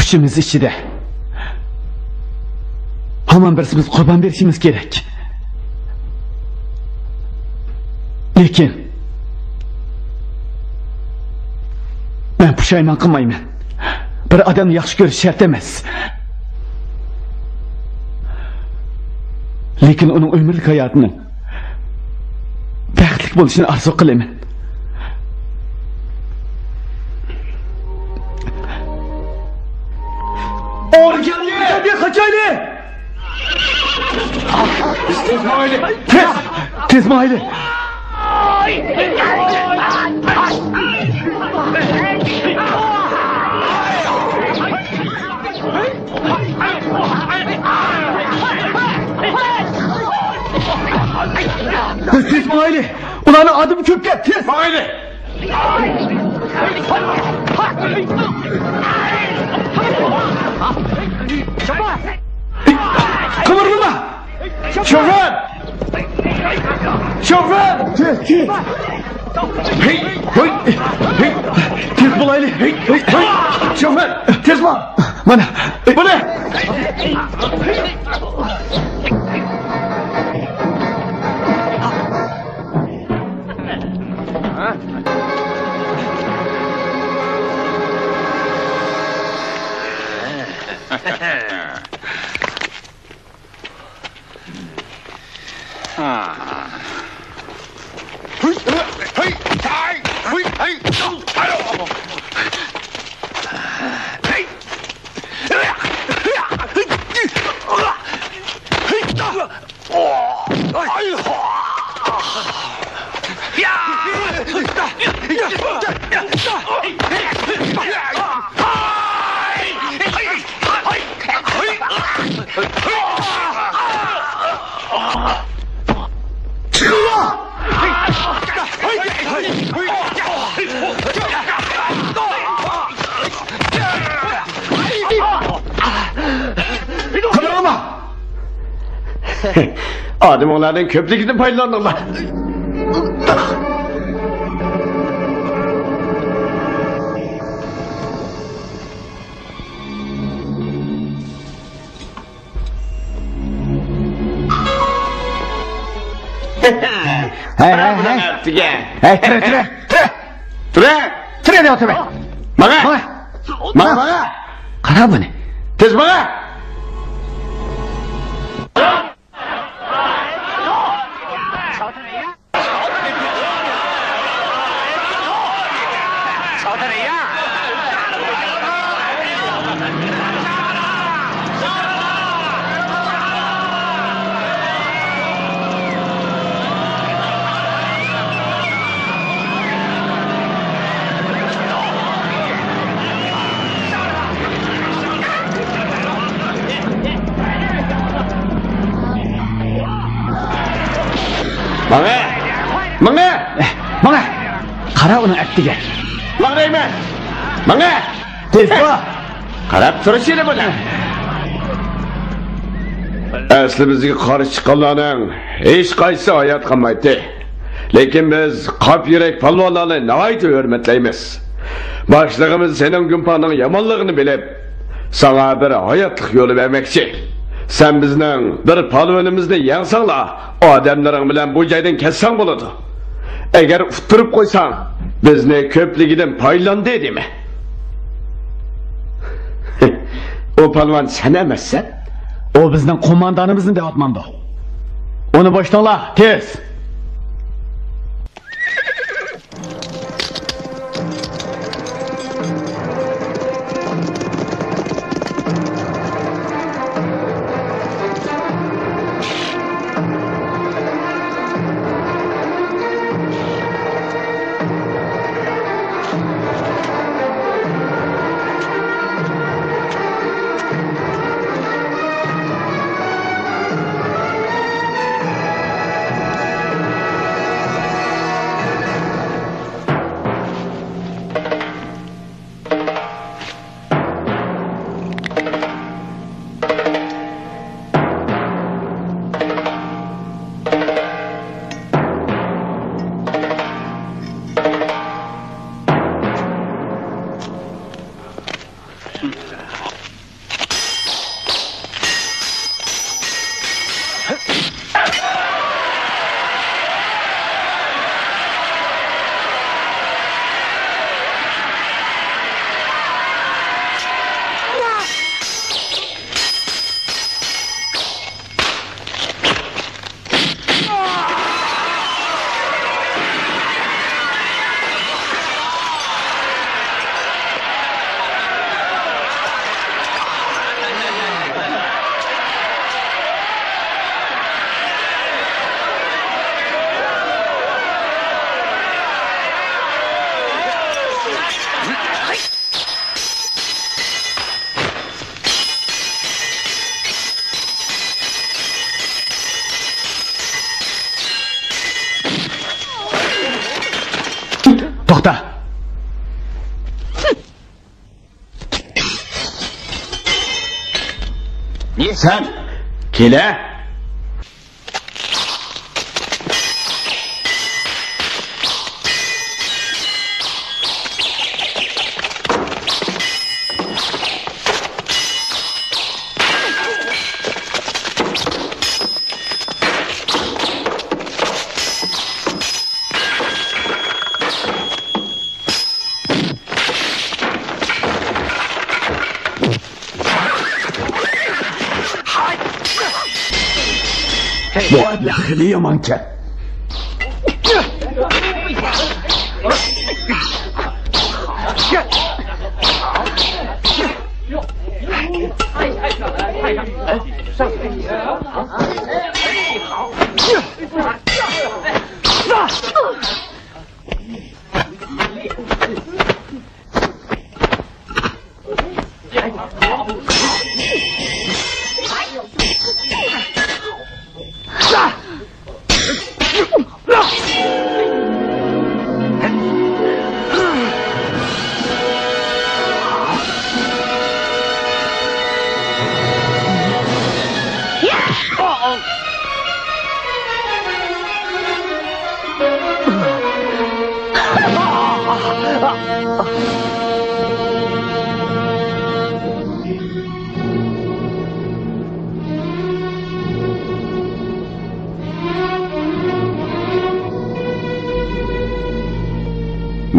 ئۈچىمىز ئىچىدە ھامان بىرسىمىز قۇربان بېرىشىمىز كېرەك. لېكىن مەن پۇشايمان قىلمايمەن. بىر ئادەمنى ياخشى كۆرۈش شەرت ئەمەس. لېكىن ئۇنىڭ ئۆمۈرلۈك ھاياتىنىڭ بەختلىك بولۇشىنى ئارزۇ قىلىمەن. ئورگاننى قاچايلى! تېز ماڭايلى! تېز! تېز ماڭايلى! تېز ماڭايلى! ئۇلارنىڭ ئادىمى كۆپكەن! تېز! ماڭايلى! قىمىرلىما! شوفېر! شوفېر! تېز، تېز! ھەي، ھەي، ھەي! تېز بولايلى! ھەي، ھەي، ھەي! شوفېر! تېز بول! مانا! بۇنى! قىمىرلىما! ئادىمىڭلارنىڭ كۆپلۈكىدىن پايدىلاندىڭلار. ھەي، ھەي، ھەي. ھەي، تۇرە، تۇرە، تۇرە. تۇرە. تۇرە دەۋاتىمەن. ماڭا. ماڭا. ماڭا، ماڭا. قارا بۇنى. تېز ماڭا. ماڭە! ماڭە! ماڭە! قارا ئۇنىڭ ئەپتىگە. ماڭ دەيمەن! ماڭە! تېز بول! قاراپ تۇرۇشىلى بۇنى! ئەسلى بىزگە قارشى چىققانلارنىڭ ھېچقايسىسى ھايات قالمايتتى. لېكىن بىز قاپ يۈرەك پالۋانلارنى ناھايىتى ھۆرمەتلەيمىز. باشلىقىمىز سېنىڭ گۇمپاڭنىڭ يامانلىقىنى بىلىپ، ساڭا بىر ھاياتلىق يولى بەرمەكچى. سەن بىزنىڭ بىر پالۋىنىمىزنى يەڭسەڭلا، ئادەملىرىڭ بىلەن بۇ جايدىن كەتسەڭ بولىدۇ. ئەگەر ئۇتتۇرۇپ قويساڭ، بىزنى كۆپلۈكىدىن پايدىلاندى دېمە. ئۇ پالۋان سەن ئەمەسسەن؟ ئۇ بىزنىڭ قوماندانىمىزنى دەۋاتمامدۇ؟ ئۇنى بوشىتىڭلار، تېز! توختا! سەن كېلە! بۇ ئەبلەخ خېلى يامانكەن.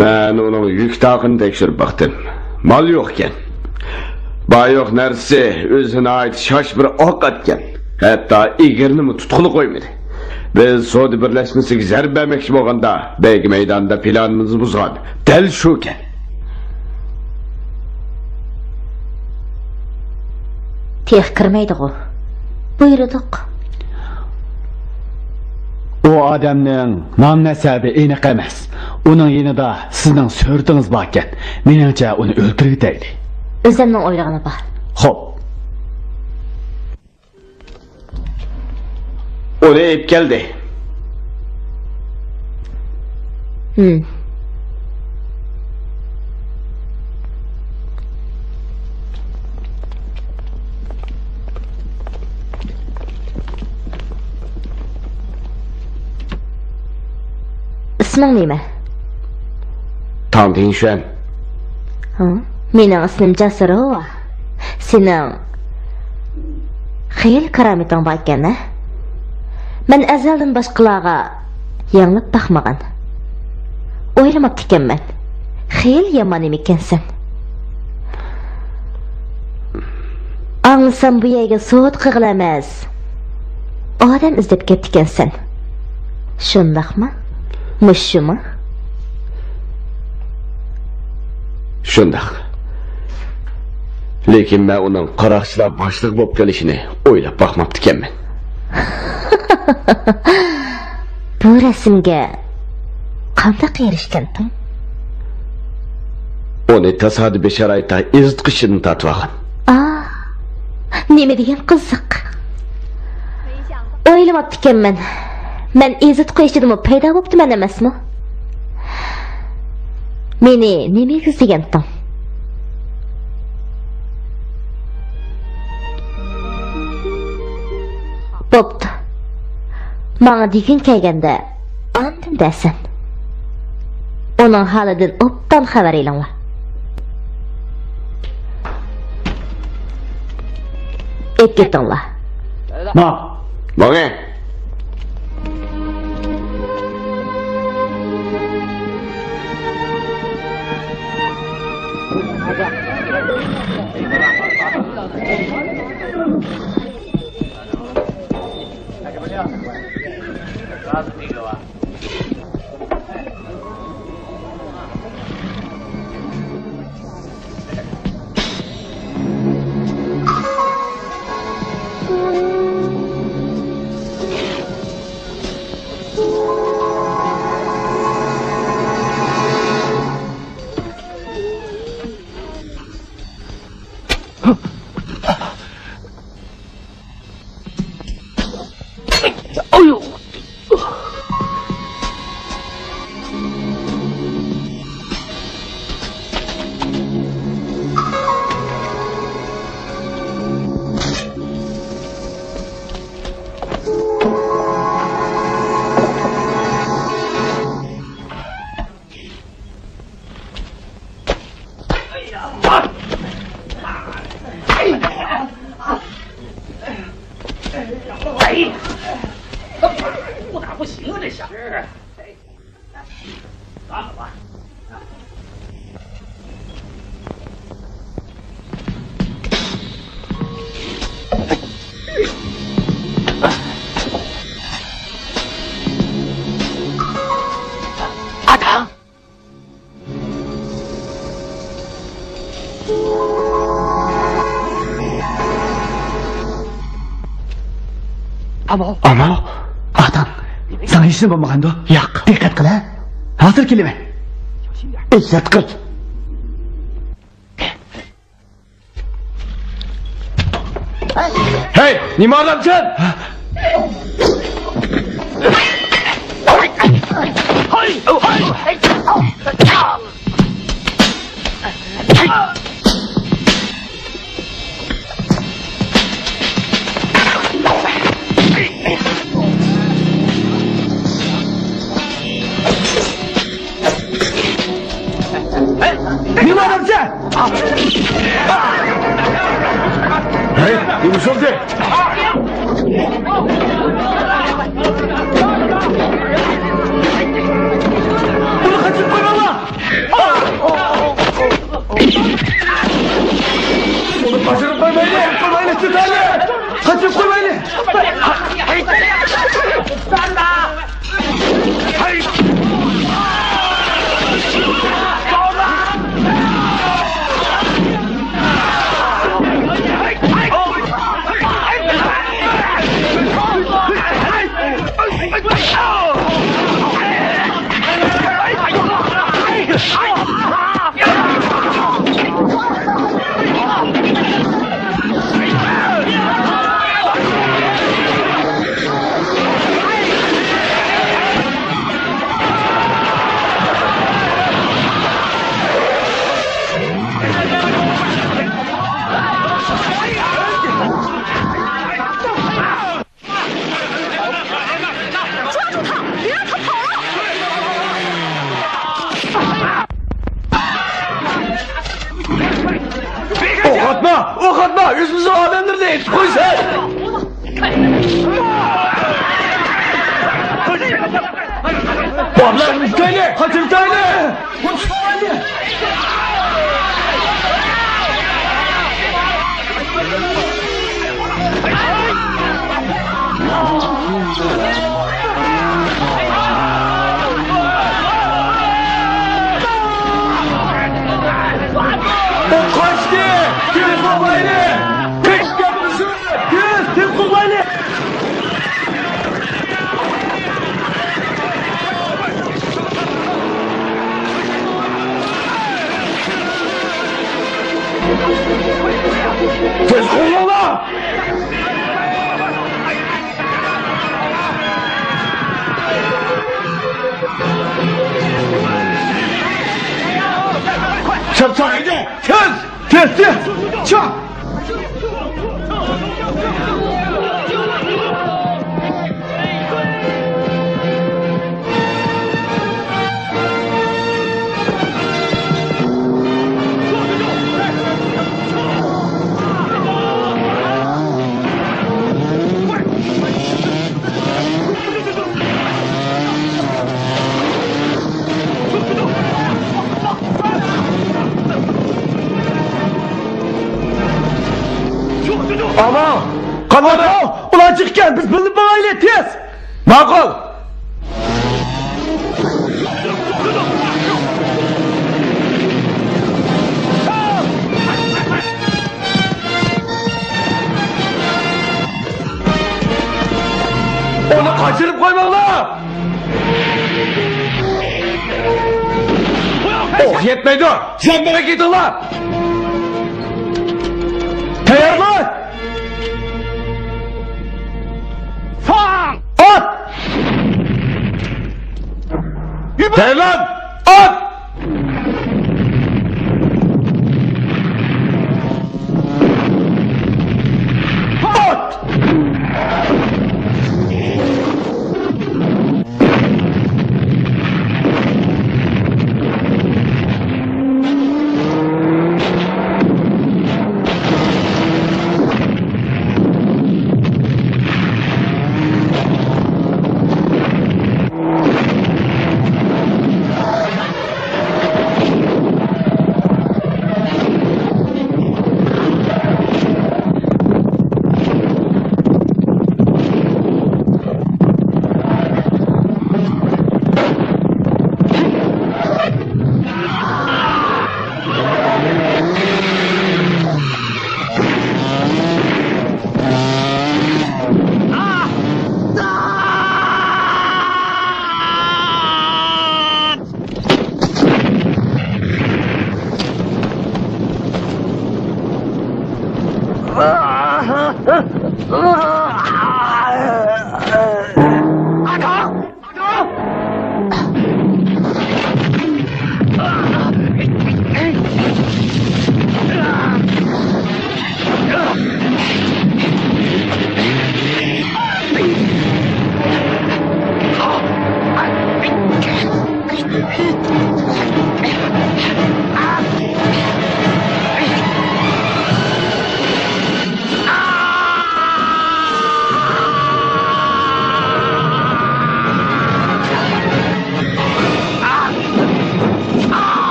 مەن ئۇنىڭ يۈك تاقىنى تەكشۈرۈپ باقتىم. مال يوقكەن. بار-يوق نەرسىسى ئۆزى ناھايىتى شاش بىر ئوق ئەتكەن. ھەتتا ئېگىرنىمۇ تۇتقىلى قويمىدى. بىز سودا بىرلەشمىسىگە زەربە بەرمەكچى بولغاندا، بەيگە مەيدانىدا پىلانىمىزنى بۇزغان. دەل شۇكەن. تېخى كىرمەيدىغۇ. بۇيرۇدۇق. ئۇ ئادەمنىڭ نام-نەسەبى ئېنىق ئەمەس. ئۇنىڭ يېنىدا سىزنىڭ سۈرىتىڭىز باركەن. مېنىڭچە، ئۇنى ئۆلتۈرۈۋېتەيلى. ئۆزۈمنىڭ ئويلىغىنى بار. خوپ. ئۇنى ئېلىپ كەلدى. ھىم. ئىسمىڭ نېمە؟ تاڭ تىڭشۈەن. ھە؟ مېنىڭ ئىسمىم جاسۇرۇۋا. سېنىڭ خېلى كارامىتىڭ باركەن، ھە؟ مەن ئەزەلدىن باشقىلارغا يېڭىلىپ باقمىغان. ئويلىماپتىكەنمەن. خېلى يامان نېمىكەنسەن. ئاڭلىسام، بۇ يەرگە سودا قىلغىلى ئەمەس، ئادەم ئىزدەپ كەپتىكەنسەن. شۇنداقمۇ؟ مۇشۇمۇ؟ شۇنداق. لېكىن مەن ئۇنىڭ قاراقچىلار باشلىقى بولۇپ قېلىشىنى ئويلاپ باقماپتىكەنمەن. بۇ رەسىمگە قانداق ئېرىشكەنتىڭ؟ ئۇنى تاسادىپىي شارائىتتا ئېزىتقۇچىدىن تارتىۋالغان. ئا، نېمە دېگەن قىزىق. ئويلىماپتىكەنمەن. مەن ئېزىتقۇ ئىچىدىمۇ پەيدا بوپتىمەن ئەمەسمۇ؟ مېنى نېمىگە ئىزدىگەنتىڭ؟ بوپتۇ. ماڭا دېگۈڭ كەلگەندە، ئاندىن دەرسەن. ئۇنىڭ ھالىدىن ئوبدان خەۋەر ئېلىڭلار. ئېلىپ كېتىڭلار. ماڭ. ماڭە. ئامال. ئامال؟ ئاتاڭ، ساڭا ھېچنېمە بولمىغاندۇ؟ ياق. دىققەت قىل، ھە؟ ھازىر كېلىمەن. ئېھتىيات قىل. ھەي، نېمە ئادەمسەن؟ نېمە ئادەمسەن؟ ھەي، نېمە بولدى؟ بۇنى قاچۇرۇپ قويماڭلار! بۇنى قاچۇرۇپ قويمايلى! قويمايلى، تۇتايلى! قاچۇرۇپ قويمايلى! ئوق ئاتما! ئوق ئاتما! ئۆزىمىزنىڭ ئادەملىرىنى ئېتىپ قويسا! بالىلار، تۇتايلى! قاچىرتايلى! تۇتايلى! تېز قوغلاڭلار! چاپ، چاپ! تېز! تېز، تېز! چاپ! ئامان! قانداق؟ ئۇلار جىقكەن، بىز بىللە ماڭايلى، تېز! ماقۇل! ئۇنى قاچۇرۇپ قويماڭلار! ئوق يەتمەيدۇ! زەمبىرەك ئېتىڭلار! تەييارلان! ساڭ! ئات! تەييارلان! ئات! ئات!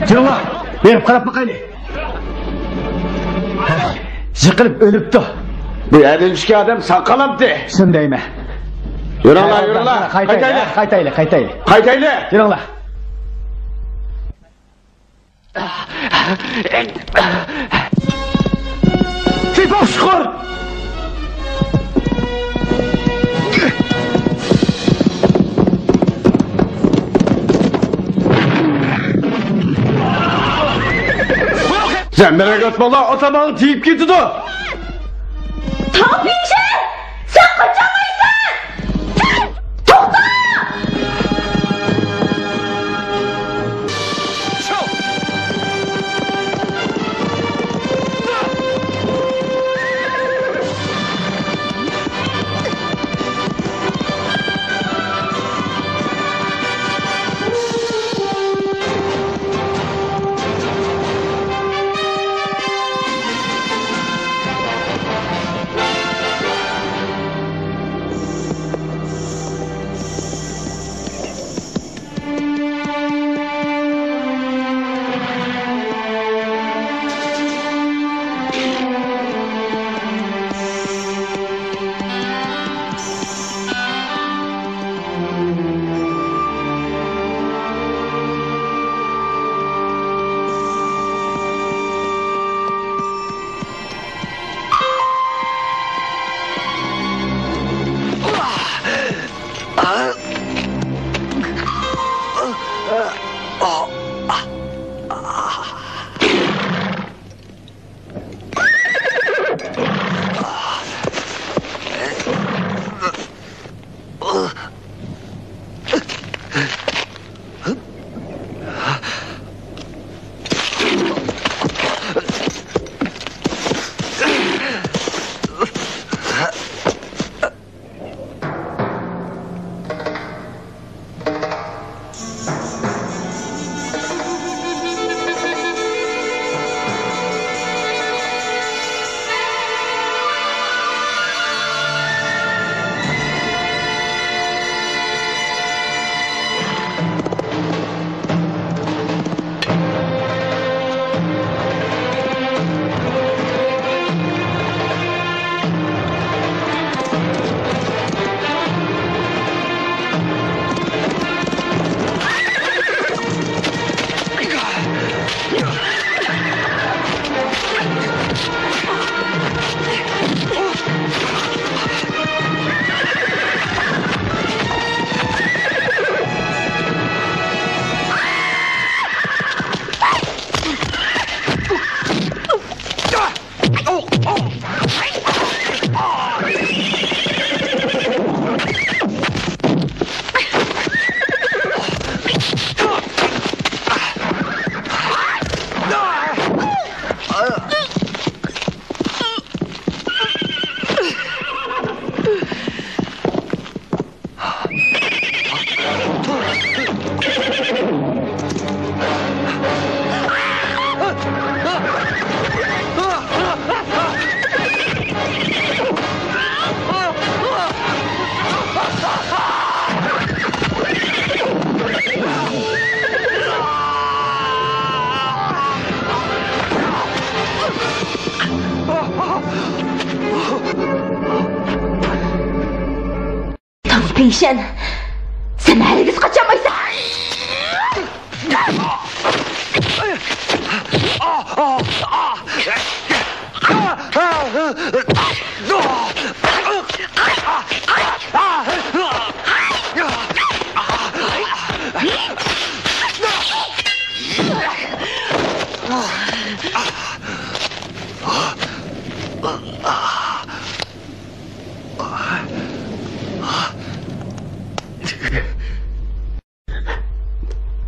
تۇرۇڭلار، بېرىپ قاراپ باقايلى. يىقىلىپ ئۆلۈپتۇ. بۇ يەردىن چۈشكەن ئادەم ساق قالامتى؟ شۇنى دەيمەن. يۈرۈڭلار، يۈرۈڭلار. قايتايلى، قايتايلى. قايتايلى، قايتايلى. قايتايلى. يۈرۈڭلار. تېپىپ چىقار! زەمبىرەك ئاتماڭلار، ئاتاماڭ تېگىپ كېتىدۇ! تاڭپىشى! سەن قاچالمايسەن! سەن توختا! ئىشەن، سەن ھەرگىز قاچالمايسەن.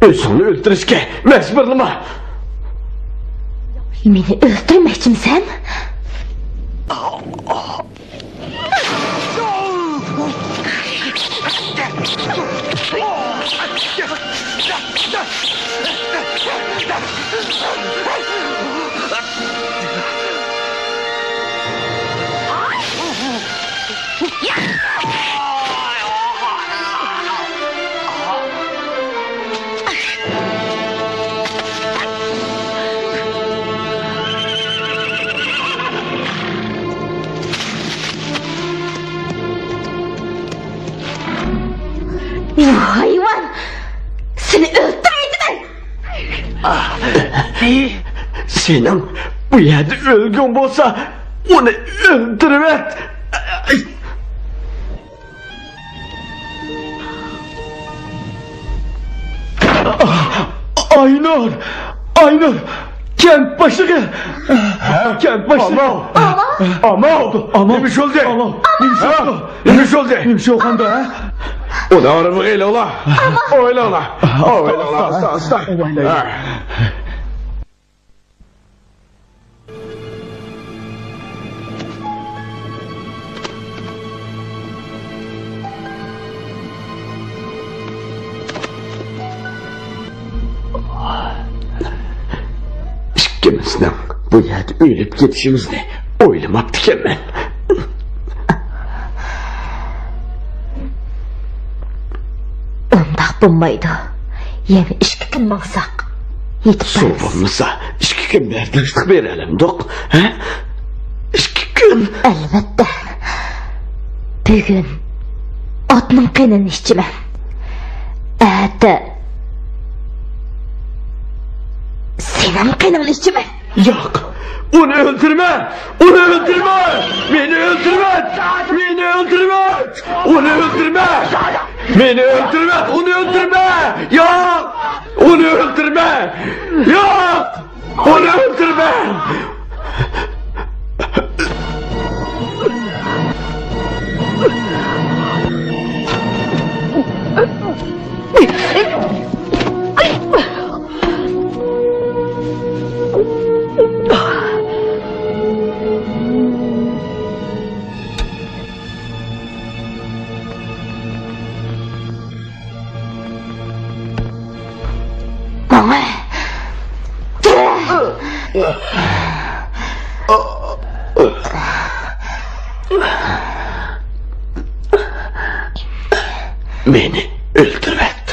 ئۆزۈڭنى ئۆلتۈرۈشكە مەجبۇرلىما. مېنى ئۆلتۈرمەكچىمسەن؟ ھايۋان! سېنى ئۆلتۈرۈۋېتىمەن! سېنىڭ بۇ يەردە ئۆلگۈڭ بولسا، ئۇنى ئۆلتۈرۈۋەت! ئاينۇر! ئاينۇر! كەنت باشلىقى! كەنت باشلىقى! ئامال! ئامال! ئامال! نېمە ئىش بولدى؟ ئامال! نېمە ئىش بولدى؟ نېمە ئىش بولدى؟ نېمە ئىش بولغاندا، ھە؟ ئۇنى ئارىغا ئېلىڭلار! ئويلاڭلار! ئويلاڭلار! ئاستا، ئاستا! ئىككىمىزنىڭ بۇ يەردە ئۆلۈپ كېتىشىمىزنى ئويلىماپتىكەنمەن. ئۇنداق بولمايدۇ. يەنە ئىككى كۈن ماڭساق، يېتىپ بارىمىز. سۇ بولمىسا، ئىككى كۈن بەرداشلىق بېرەلەمدۇق، ھە؟ ئىككى كۈن. ئەلۋەتتە. بۈگۈن ئاتنىڭ قېنىنى ئىچىمەن. ئەتە سېنىڭ قېنىڭنى ئىچىمەن. ياق! ئۇنى ئۆلتۈرمە! ئۇنى ئۆلتۈرمە! مېنى ئۆلتۈرۈۋەت! مېنى ئۆلتۈرۈۋەت! ئۇنى ئۆلتۈرمە! مېنى ئۆلتۈرۈۋەت! ئۇنى ئۆلتۈرمە! ياق! ئۇنى ئۆلتۈرمە! ياق! ئۇنى ئۆلتۈرمە! ماڭا! مېنى ئۆلتۈرۈۋەت.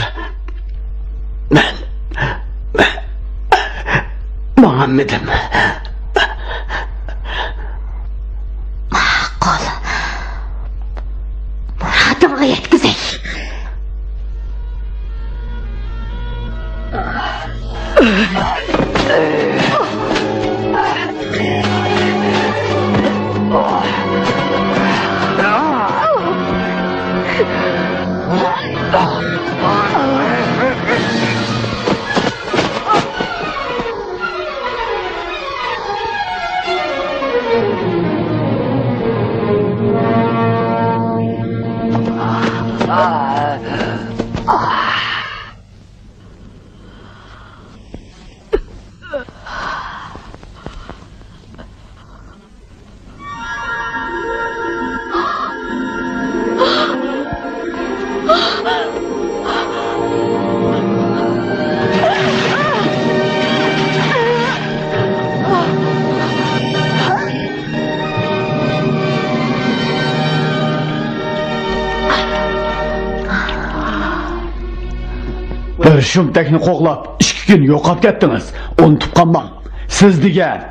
مەن، مەن ماڭالمىدىم. ماقۇل. مۇرادىڭغا يەتكۈزەي. بىر شۇمتەكنى قوغلاپ، ئىككى كۈن يوقاپ كەتتىڭىز. ئۇنتۇپ قالماڭ. سىز دېگەن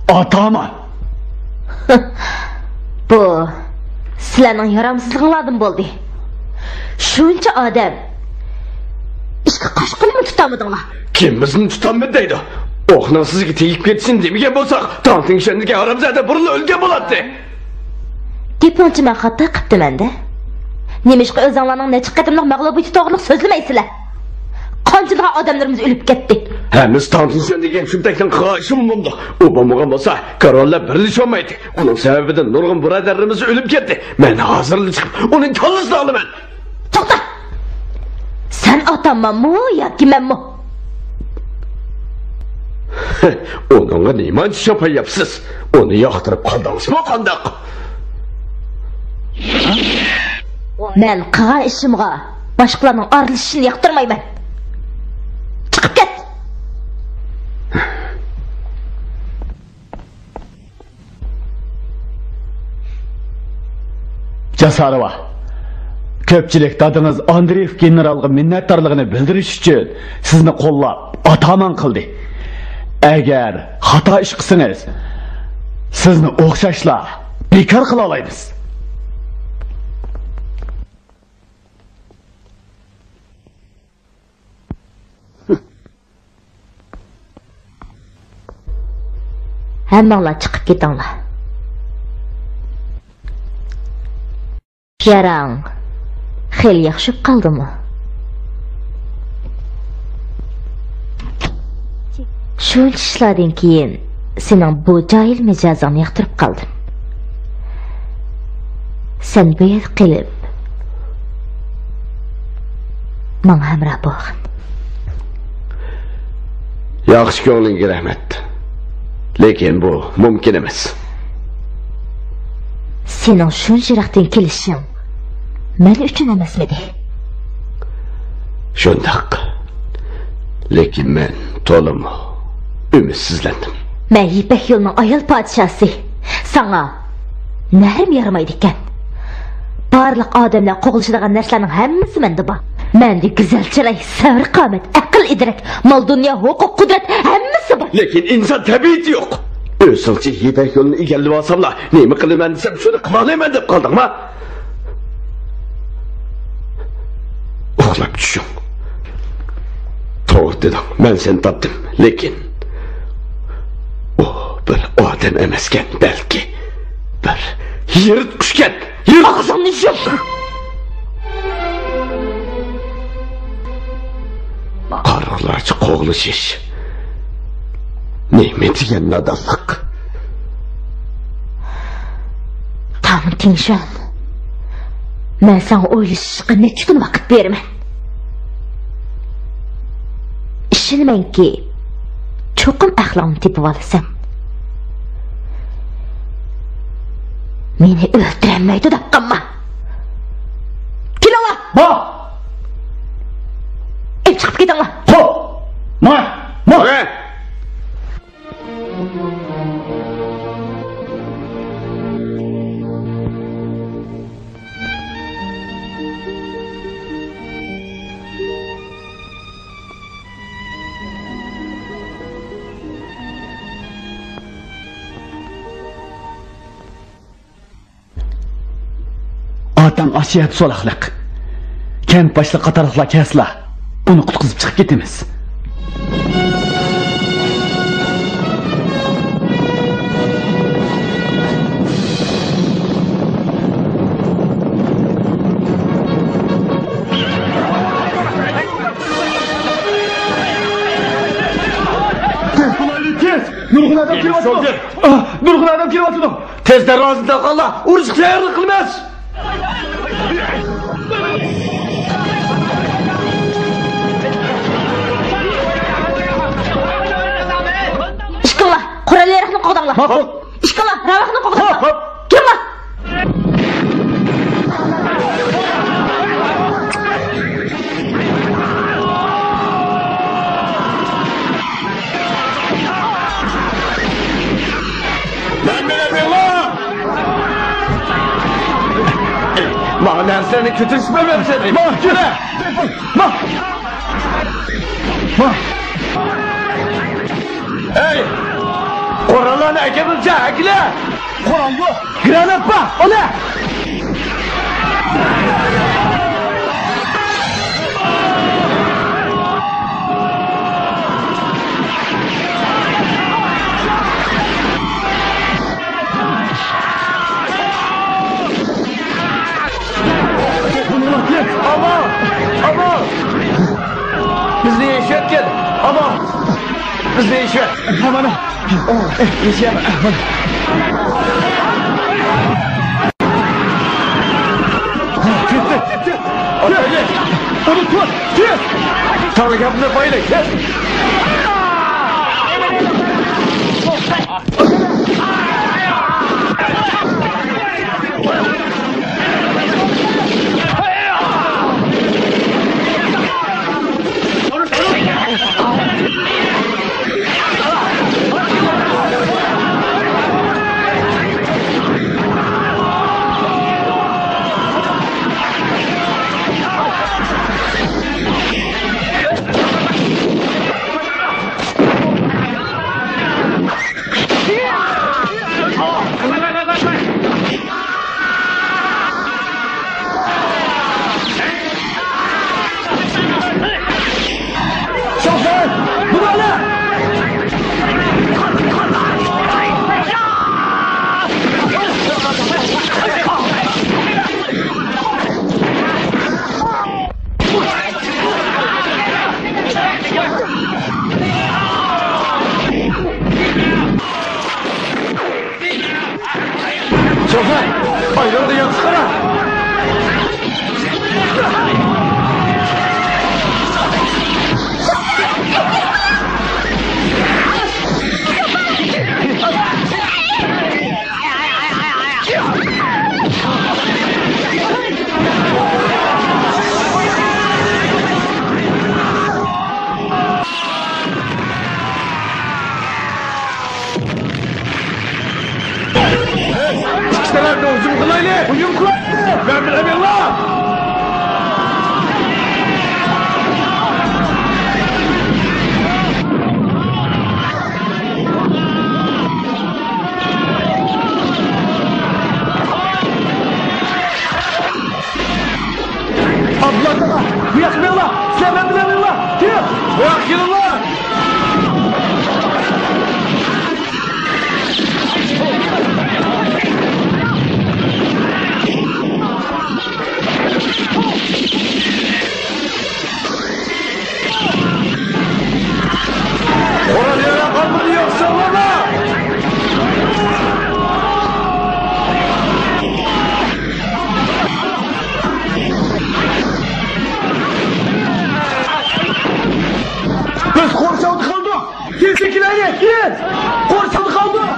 ئاتامان. بۇ سىلەرنىڭ يارامسىزلىقىڭلاردىن بولدى. شۇنچە ئادەم، ئىككى قاچقۇنمۇ تۇتالمىدىڭلار؟ كىم بىزنى تۇتالمىدى دەيدۇ؟ ئوقنىڭ سىزگە تېگىپ كېتىشىنى دېمىگەن بولساق، تاڭتىڭشۈەندىكى ھارامزادە بۇرۇنلا ئۆلگەن بولاتتى. گېپىڭچە مەن خاتا قىپتىمەن-دە. نېمىشقا ئۆزۈڭلارنىڭ نەچچە قېتىملىق مەغلۇبىيىتى توغرىلىق سۆزلىمەيسىلەر؟ قانچىلىغان ئادەملىرىمىز ئۆلۈپ كەتتى. ھەممىسى تاڭتىڭشۈەن دېگەن شۇمتەكنىڭ قىلغان ئىشىمۇ بولدى. ئۇ بولمىغان بولسا، كارۋانلار بىرلىشەلمەيتتى. ئۇنىڭ سەۋەبىدىن نۇرغۇن بۇرادەرلىرىمىز ئۆلۈپ كەتتى. مەن ھازىرلا چىقىپ، ئۇنىڭ كاللىسىنى ئالىمەن. توختا! سەن ئاتامانمۇ ياكى مەنمۇ؟ ئۇنىڭغا نېمانچە شاپاياپسىز؟ ئۇنى ياقتۇرۇپ قالدىڭىزمۇ قانداق؟ مەن قىلغان ئىشىمغا باشقىلارنىڭ ئارىلىشىشىنى ياقتۇرمايمەن. چىقىپ كەت! جاساروۋا، كۆپچىلىك دادىڭىز ئاندرېيېف گېنېرالغا مىننەتدارلىقىنى بىلدۈرۈش ئۈچۈن سىزنى قوللاپ، ئاتامان قىلدى. ئەگەر خاتا ئىش قىلسىڭىز، سىزنى ئوخشاشلا بىكار قىلالايمىز. ھەممىڭلار چىقىپ كېتىڭلار. ياراڭ خېلى ياخشى بولۇپ قالدىمۇ؟ شۇنچە ئىشلاردىن كېيىن سېنىڭ بۇ جاھىل مىجەزىڭنى ياقتۇرۇپ قالدىم. سەن بۇ يەردە قېلىپ، ماڭا ھەمراھ بولغىن. ياخشى كۆڭلۈڭگە رەھمەت. لېكىن بۇ مۇمكىن ئەمەس. سېنىڭ شۇنچە يىراقتىن كېلىشىڭ مەن ئۈچۈن ئەمەسمىدى؟ شۇنداق. لېكىن مەن تولىمۇ ئۈمىدسىزلەندىم. مەن يىپەك يولىنىڭ ئايال پادىشاھسى. ساڭا نەرم يارىمايدىكەن. بارلىق ئادەملەر قوغلىشىدىغان نەرسىلەرنىڭ ھەممىسى مەندە بار. مەندە گۈزەل چىراي، سەۋر-قامەت، ئەقىل-ئىدراك، مال-دۇنيا، ھوقۇق-قۇدرەت، ھەممىسى بار. لېكىن ئىنسان تەبىئىتى يوق. ئۆزۈڭچە يىپەك يولىنى ئىگىلىۋالساملا، نېمە قىلىمەن دېسەم، شۇنى قىلالايمەن دەپ قالدىڭما؟ ئۇخلاپ چۈشۈڭ. توغرا دېدىڭ، مەن سېنى تاپتىم. لېكىن ئۇ بىر ئادەم ئەمەسكەن، بەلكى بىر يىرتقۇچكەن. يىرتقۇچ. ئاغزىڭنى يۇم! قارىقلارچە قوغلىشىش. نېمە دېگەن نادانلىق! تاڭ تىڭشۈەن، مەن ساڭا ئويلىشىشقا نەچچە كۈن ۋاقىت بېرىمەن. ئىشىنىمەنكى، چوقۇم ئەقلىڭنى تېپىۋالىسەن. مېنى ئۆلتۈرەلمەيدۇ دەپ قالما. كېلىڭلار! ما! ئېلىپ چىقىپ كېتىڭلار! خوپ! ما! ما! ئاتاڭ ئاشۇ يەردە سولاقلىق. كەنت باشلىقى قاتارلىقلار كەلسىلا، ئۇنى قۇتقۇزۇپ چىقىپ كېتىمىز. تېز بولايلى، تېز! نۇرغۇن ئادەم كېلىۋاتىدۇ. ئاھ، نۇرغۇن ئادەم كېلىۋاتىدۇ. تېز دەرۋازىنى تاقاڭلار، ئۇرۇشقا تەييارلىق قىلىمىز. ئىشقىللا، قورال-ياراغنى قوغداڭلار. ماقۇل. ئىشقىللا، راۋاقنى قوغداڭلار. خوپ، خوپ. كىرىڭلار. ماڭا نەرسىلەرنى كۆتۈرۈشمەي بەرسەن. ما، يۈرە. ما. ما. ھەي! قوراللارنى ئەكىرىڭچە، ئەكىلە! قورال يوق. گرانات بار، ئالە! بىزنى ئىشى. مانا. ئېشىيەم. مانا. كەتتى. ئۇنى تۇت. تېز. تاغ گەپنى بايلى. تېز. شوفا، ئايلاندا ياتسا قارا. ئىككى تەرەپنى ھۇجۇم قىلايلى! ھۇجۇم قىلايلى! مەن بىلەن يوللا! ئابدۇللا تاغا، بۇ ياققا مېڭىڭلار! سىلەر مەن بىلەن مېڭىڭلار! تېز! بۇ ياققا كېلىڭلار! قورال ياراغ قالمىدى، ياخشى ئاڭلاڭلار! بىز قورشاۋدا قالدۇق! تېز چېكىلەيلى، تېز! قورشاۋدا قالدۇق!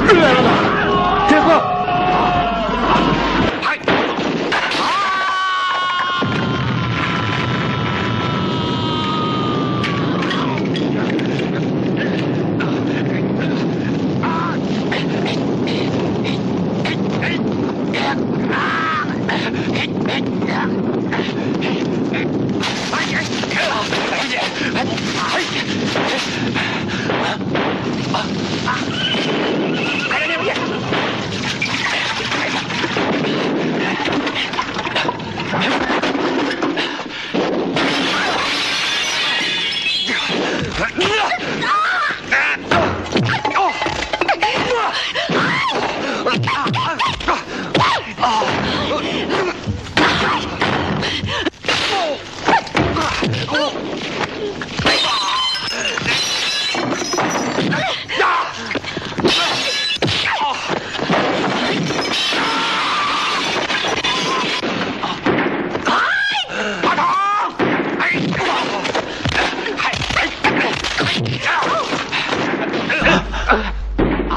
تېز بول!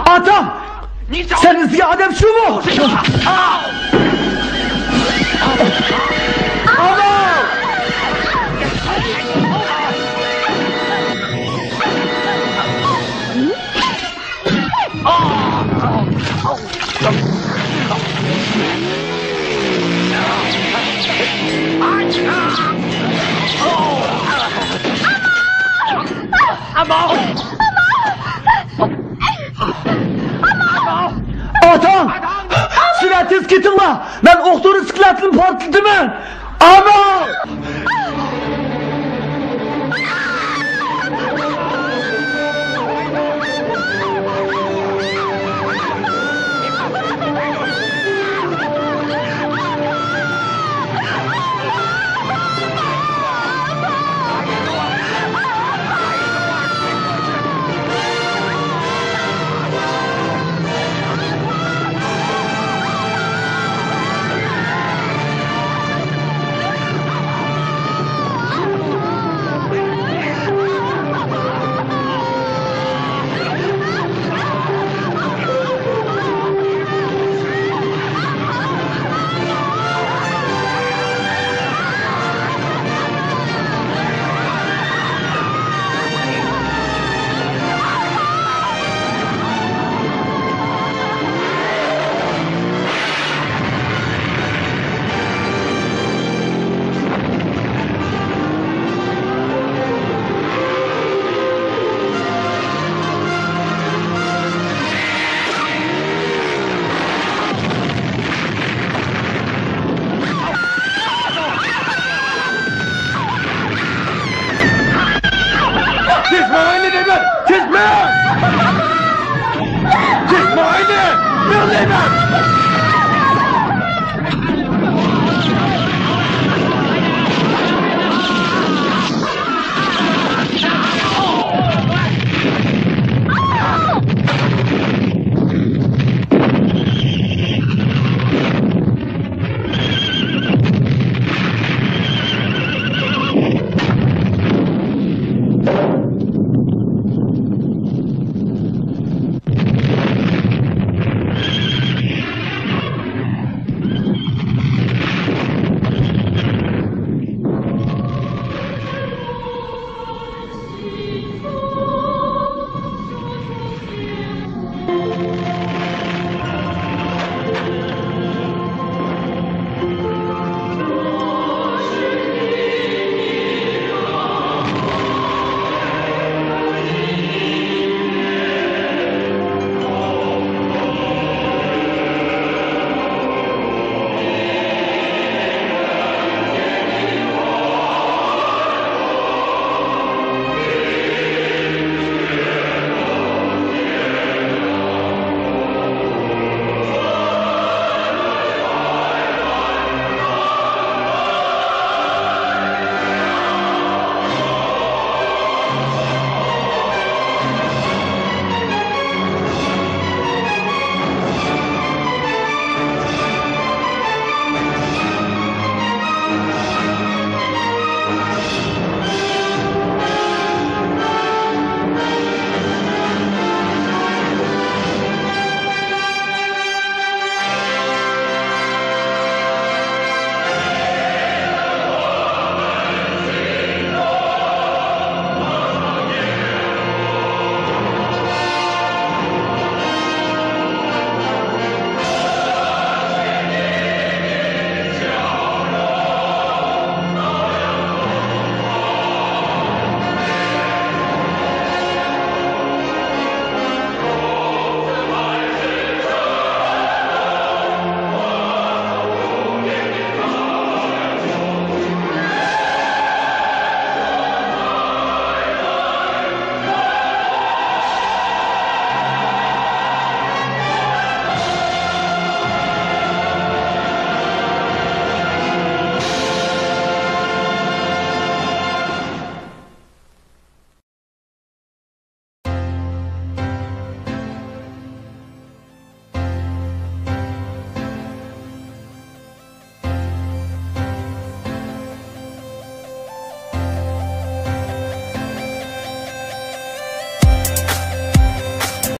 ئاتا! سەن ئىزدىگەن ئادەم شۇمۇ؟ ئانا! ئاتا! سۈرئەت تېز كېتىڭلار! مەن ئوقتۇرۇش سىكلاتىنى پارتلىتىمەن! ئانا! تېز ماڭايلى دەيمەن! تېز ماڭ! تېز ماڭايلى! ماڭ دەيمەن!